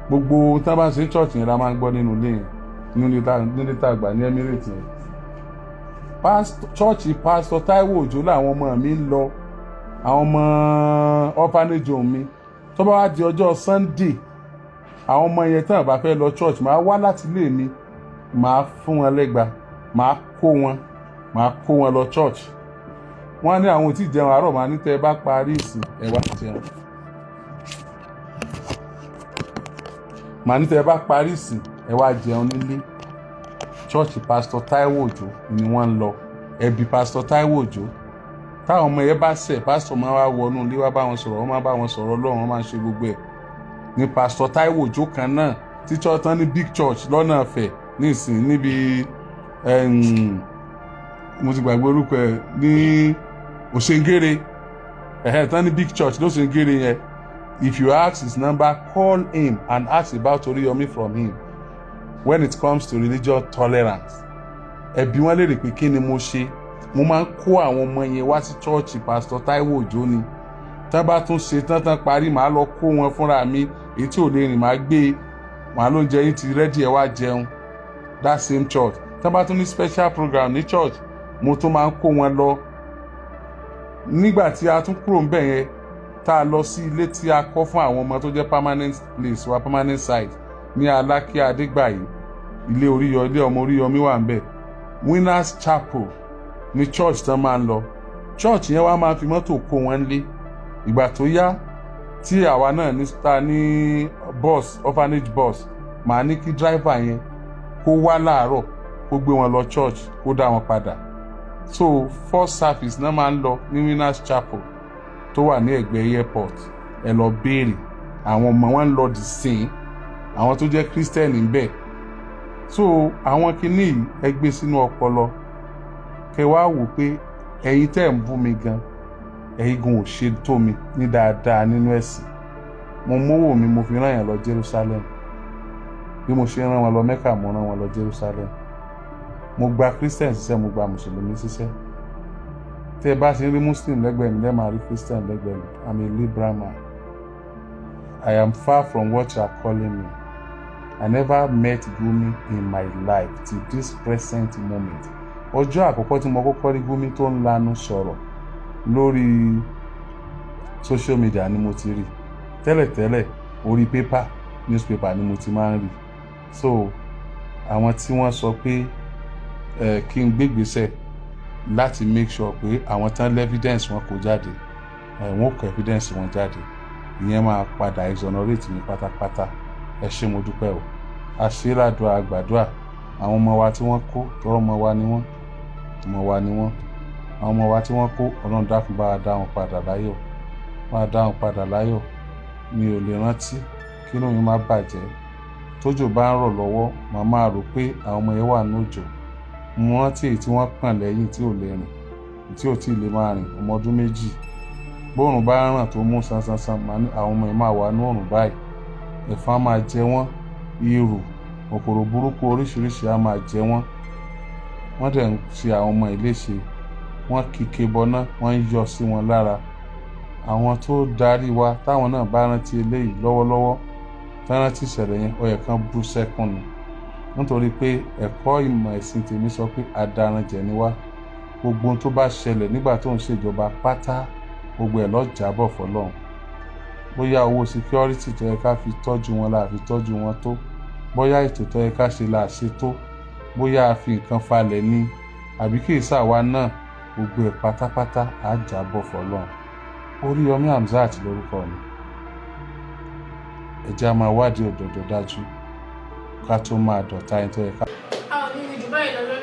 Gbogbo ohun tí wọ́n bá ń ṣe church yẹn la máa ń gbọ́ nínú ilé yẹn, nínú ilé tá a gbà ní Emirates yẹn. Church Pastor Taiwo Òjó làwọn ọmọ mi ń lọ, àwọn ọmọ orphanage home mi. Tó bá wá di ọjọ́ Sunday, àwọn ọmọ yẹn tán bá fẹ́ lọ church, máa wá láti ilé mi, máa fún wọn lẹ́gba, máa kó wọn lọ church. Wọ́n ní àwọn ò tí ì jẹun àárọ̀, máa ní tẹ́ ẹ bá parí ìsìn, ẹ wá jẹun. Màá ní tẹ́ ẹ bá parí ìsìn, ẹ wá jẹun nílé. Church Pastor Taiwo Òjó ni wọ́n ń lọ. Ẹbí Pastor Taiwo Òjó, táwọn ọmọ yẹn bá ṣẹ̀, pastor máa wá wọnú ilé wá bá wọn sọ̀rọ̀, wọ́n máa bá wọn sọ̀rọ̀ Ọlọ́run, wọ́n máa ń ṣe gbogbo ẹ̀. Ní Pastor Taiwo Òjó kan náà tí church tán ní big church lọ́nà Ọ̀fẹ́ nísìn níbi, mo ti gbàgbé orúkọ ẹ̀, ní Òṣèǹgèrè, ẹ̀hẹ́, tán ní big church lóṣèǹgèrè yẹn. If you ask his number, call him and ask about Oriyomi from him. When it comes to religious tolerance, ẹ bi wọ́n léèrè pé kí ni mo ṣe. Mo máa ń kó àwọn ọmọ yẹn wá sí church Pastor Taiwo Òjó ni. Tán bá tún ṣe tán tán parí, màá lọ kó wọn fúnra mi. Èyí tí ò lè rìn, màá gbé e, màá ló ń jẹ yín ti ready, ẹ wá jẹun. That same church, tán bá tún ní special program ní church, mo tún máa ń kó wọn lọ. Nígbà tí a tún kúrò ńbẹ̀ yẹn, tá a lọ sí ilé tí a kọ́ fún àwọn ọmọ tó jẹ́ permanent place wa, permanent site ní Alákíá Adégbàyí, ilé Oríyọ, ilé ọmọ Oríyọmí wà ńbẹ̀. Winners Chapel ní church tán máa ń lọ. Church yẹn wá máa fi mọ́tò kó wọn lé. Ìgbà tó yá tí àwa náà ní ta ní bus, orphanage bus, màá ní kí driver yẹn kó wá láàárọ̀, kó gbé wọn lọ church, kó dá wọn padà. So first service náà máa ń lọ ní Winners Chapel tó wà ní ẹ̀gbẹ́ airport. Ẹ lọ béèrè, àwọn ọmọ wọn ń lọ dì sín, àwọn tó jẹ́ Christian ń bẹ̀. So àwọn kinní yìí, ẹ gbé sínú ọpọlọ, kẹ wá wò pé ẹ̀yin tẹ́ ń bú mi gan, ẹ̀yin gan ò ṣe tó mi ní dáadáa nínú ẹ̀sìn. Mo mówó mi, mo fi rán yàn lọ Jerusalem. Bí mo ṣe rán wọn lọ Mecca, mo rán wọn lọ Jerusalem. Mo gba Christian ṣiṣẹ́, mo gba Mùsùlùmí ṣiṣẹ́. Tẹ́ ẹ bá ṣe ń rí Muslim lẹ́gbẹ̀ẹ́ mi, lẹ́ẹ̀ máa rí Christian lẹ́gbẹ̀ẹ́ mi. I'm a liberal man. I am far from what you are calling me. I never met Gumi in my life till this present moment. Ọjọ́ àkọ́kọ́ tí mo kọ́kọ́ rí Gumi tó ń lanu sọ̀rọ̀ lórí social media ni mo ti rí. Tẹ́lẹ̀tẹ́lẹ̀, orí paper, newspaper ni mo ti máa ń rí. So àwọn tí wọ́n sọ pé ẹ kí n gbégbèsè láti make sure pé àwọn tán evidence wọn kò jáde, ẹ wọn kò evidence wọn jáde, ìyẹn máa padà exonerate mi pátápátá. Ẹ ṣé, mo dúpẹ́ o. Àṣíràdùà àgbàdua àwọn ọmọ wa tí wọ́n kó tọrọ, ọmọ wa ni wọ́n, ọmọ wa ni wọ́n. Àwọn ọmọ wa tí wọ́n kó, Ọlọ́run dákun, bá wa dá wọn padà láyọ̀, bá wa dá wọn padà láyọ̀. Mi ò lè rántí kí inú mi má bàjẹ́. Tójò bá ń rọ̀ lọ́wọ́, màá máa rò pé àwọn ọmọ yẹn wà ní òjò. Mo rántí èyí tí wọ́n pọ̀n lẹ́yìn tí ò lè rìn, tí ò tí ì lè máa rìn, ọmọ ọdún 2. Bóòrùn bá ń ràn tó mú sansansan, màá ní àwọn ọmọ yẹn máa wà ní òrùn báyìí, ẹ̀fọn á máa jẹ wọ́n, irù, kòkòrò burúkú oríṣiríṣi á máa jẹ wọ́n. Wọ́n dẹ̀ ń ṣe àwọn ọmọ yìí léṣe, wọ́n kíke bọná, wọ́n ń yọ sí wọn lára. Àwọn tó darí wa, táwọn náà bá rántí eléyìí lọ́wọ́lọ́wọ́, tán rántí ìṣẹ̀lẹ̀ yẹn, ó yẹ kán bú sẹ́kún ni, nítorí pé ẹ̀kọ́ ìmọ̀ ẹ̀sìn tèmi sọ pé adaranjẹ̀ ni wá. Gbogbo ohun tó bá ṣẹlẹ̀ nígbà tó ń ṣèjọba pátá, gbogbo ẹ̀ ló jábọ̀ fọlọ́run. Bóyá owó security tó yẹ ká fi tọ́jú wọn la fi tọ́jú wọn tó, bóyá ètò tó yẹ ká ṣe la ṣe tó, bóyá a fi nǹkan falẹ̀ ni, àbí kì í ṣàwa náà, gbogbo ẹ̀ pátápátá á jábọ̀ fọlọ́run. Oríyọmí Hamzat lórúkọ mi. Ẹ jẹ́ á máa wádìí òdodo dájú ká tó máa dọ̀tá ẹni tó yẹ ká.
A ò ní jù báyìí lọ lórí.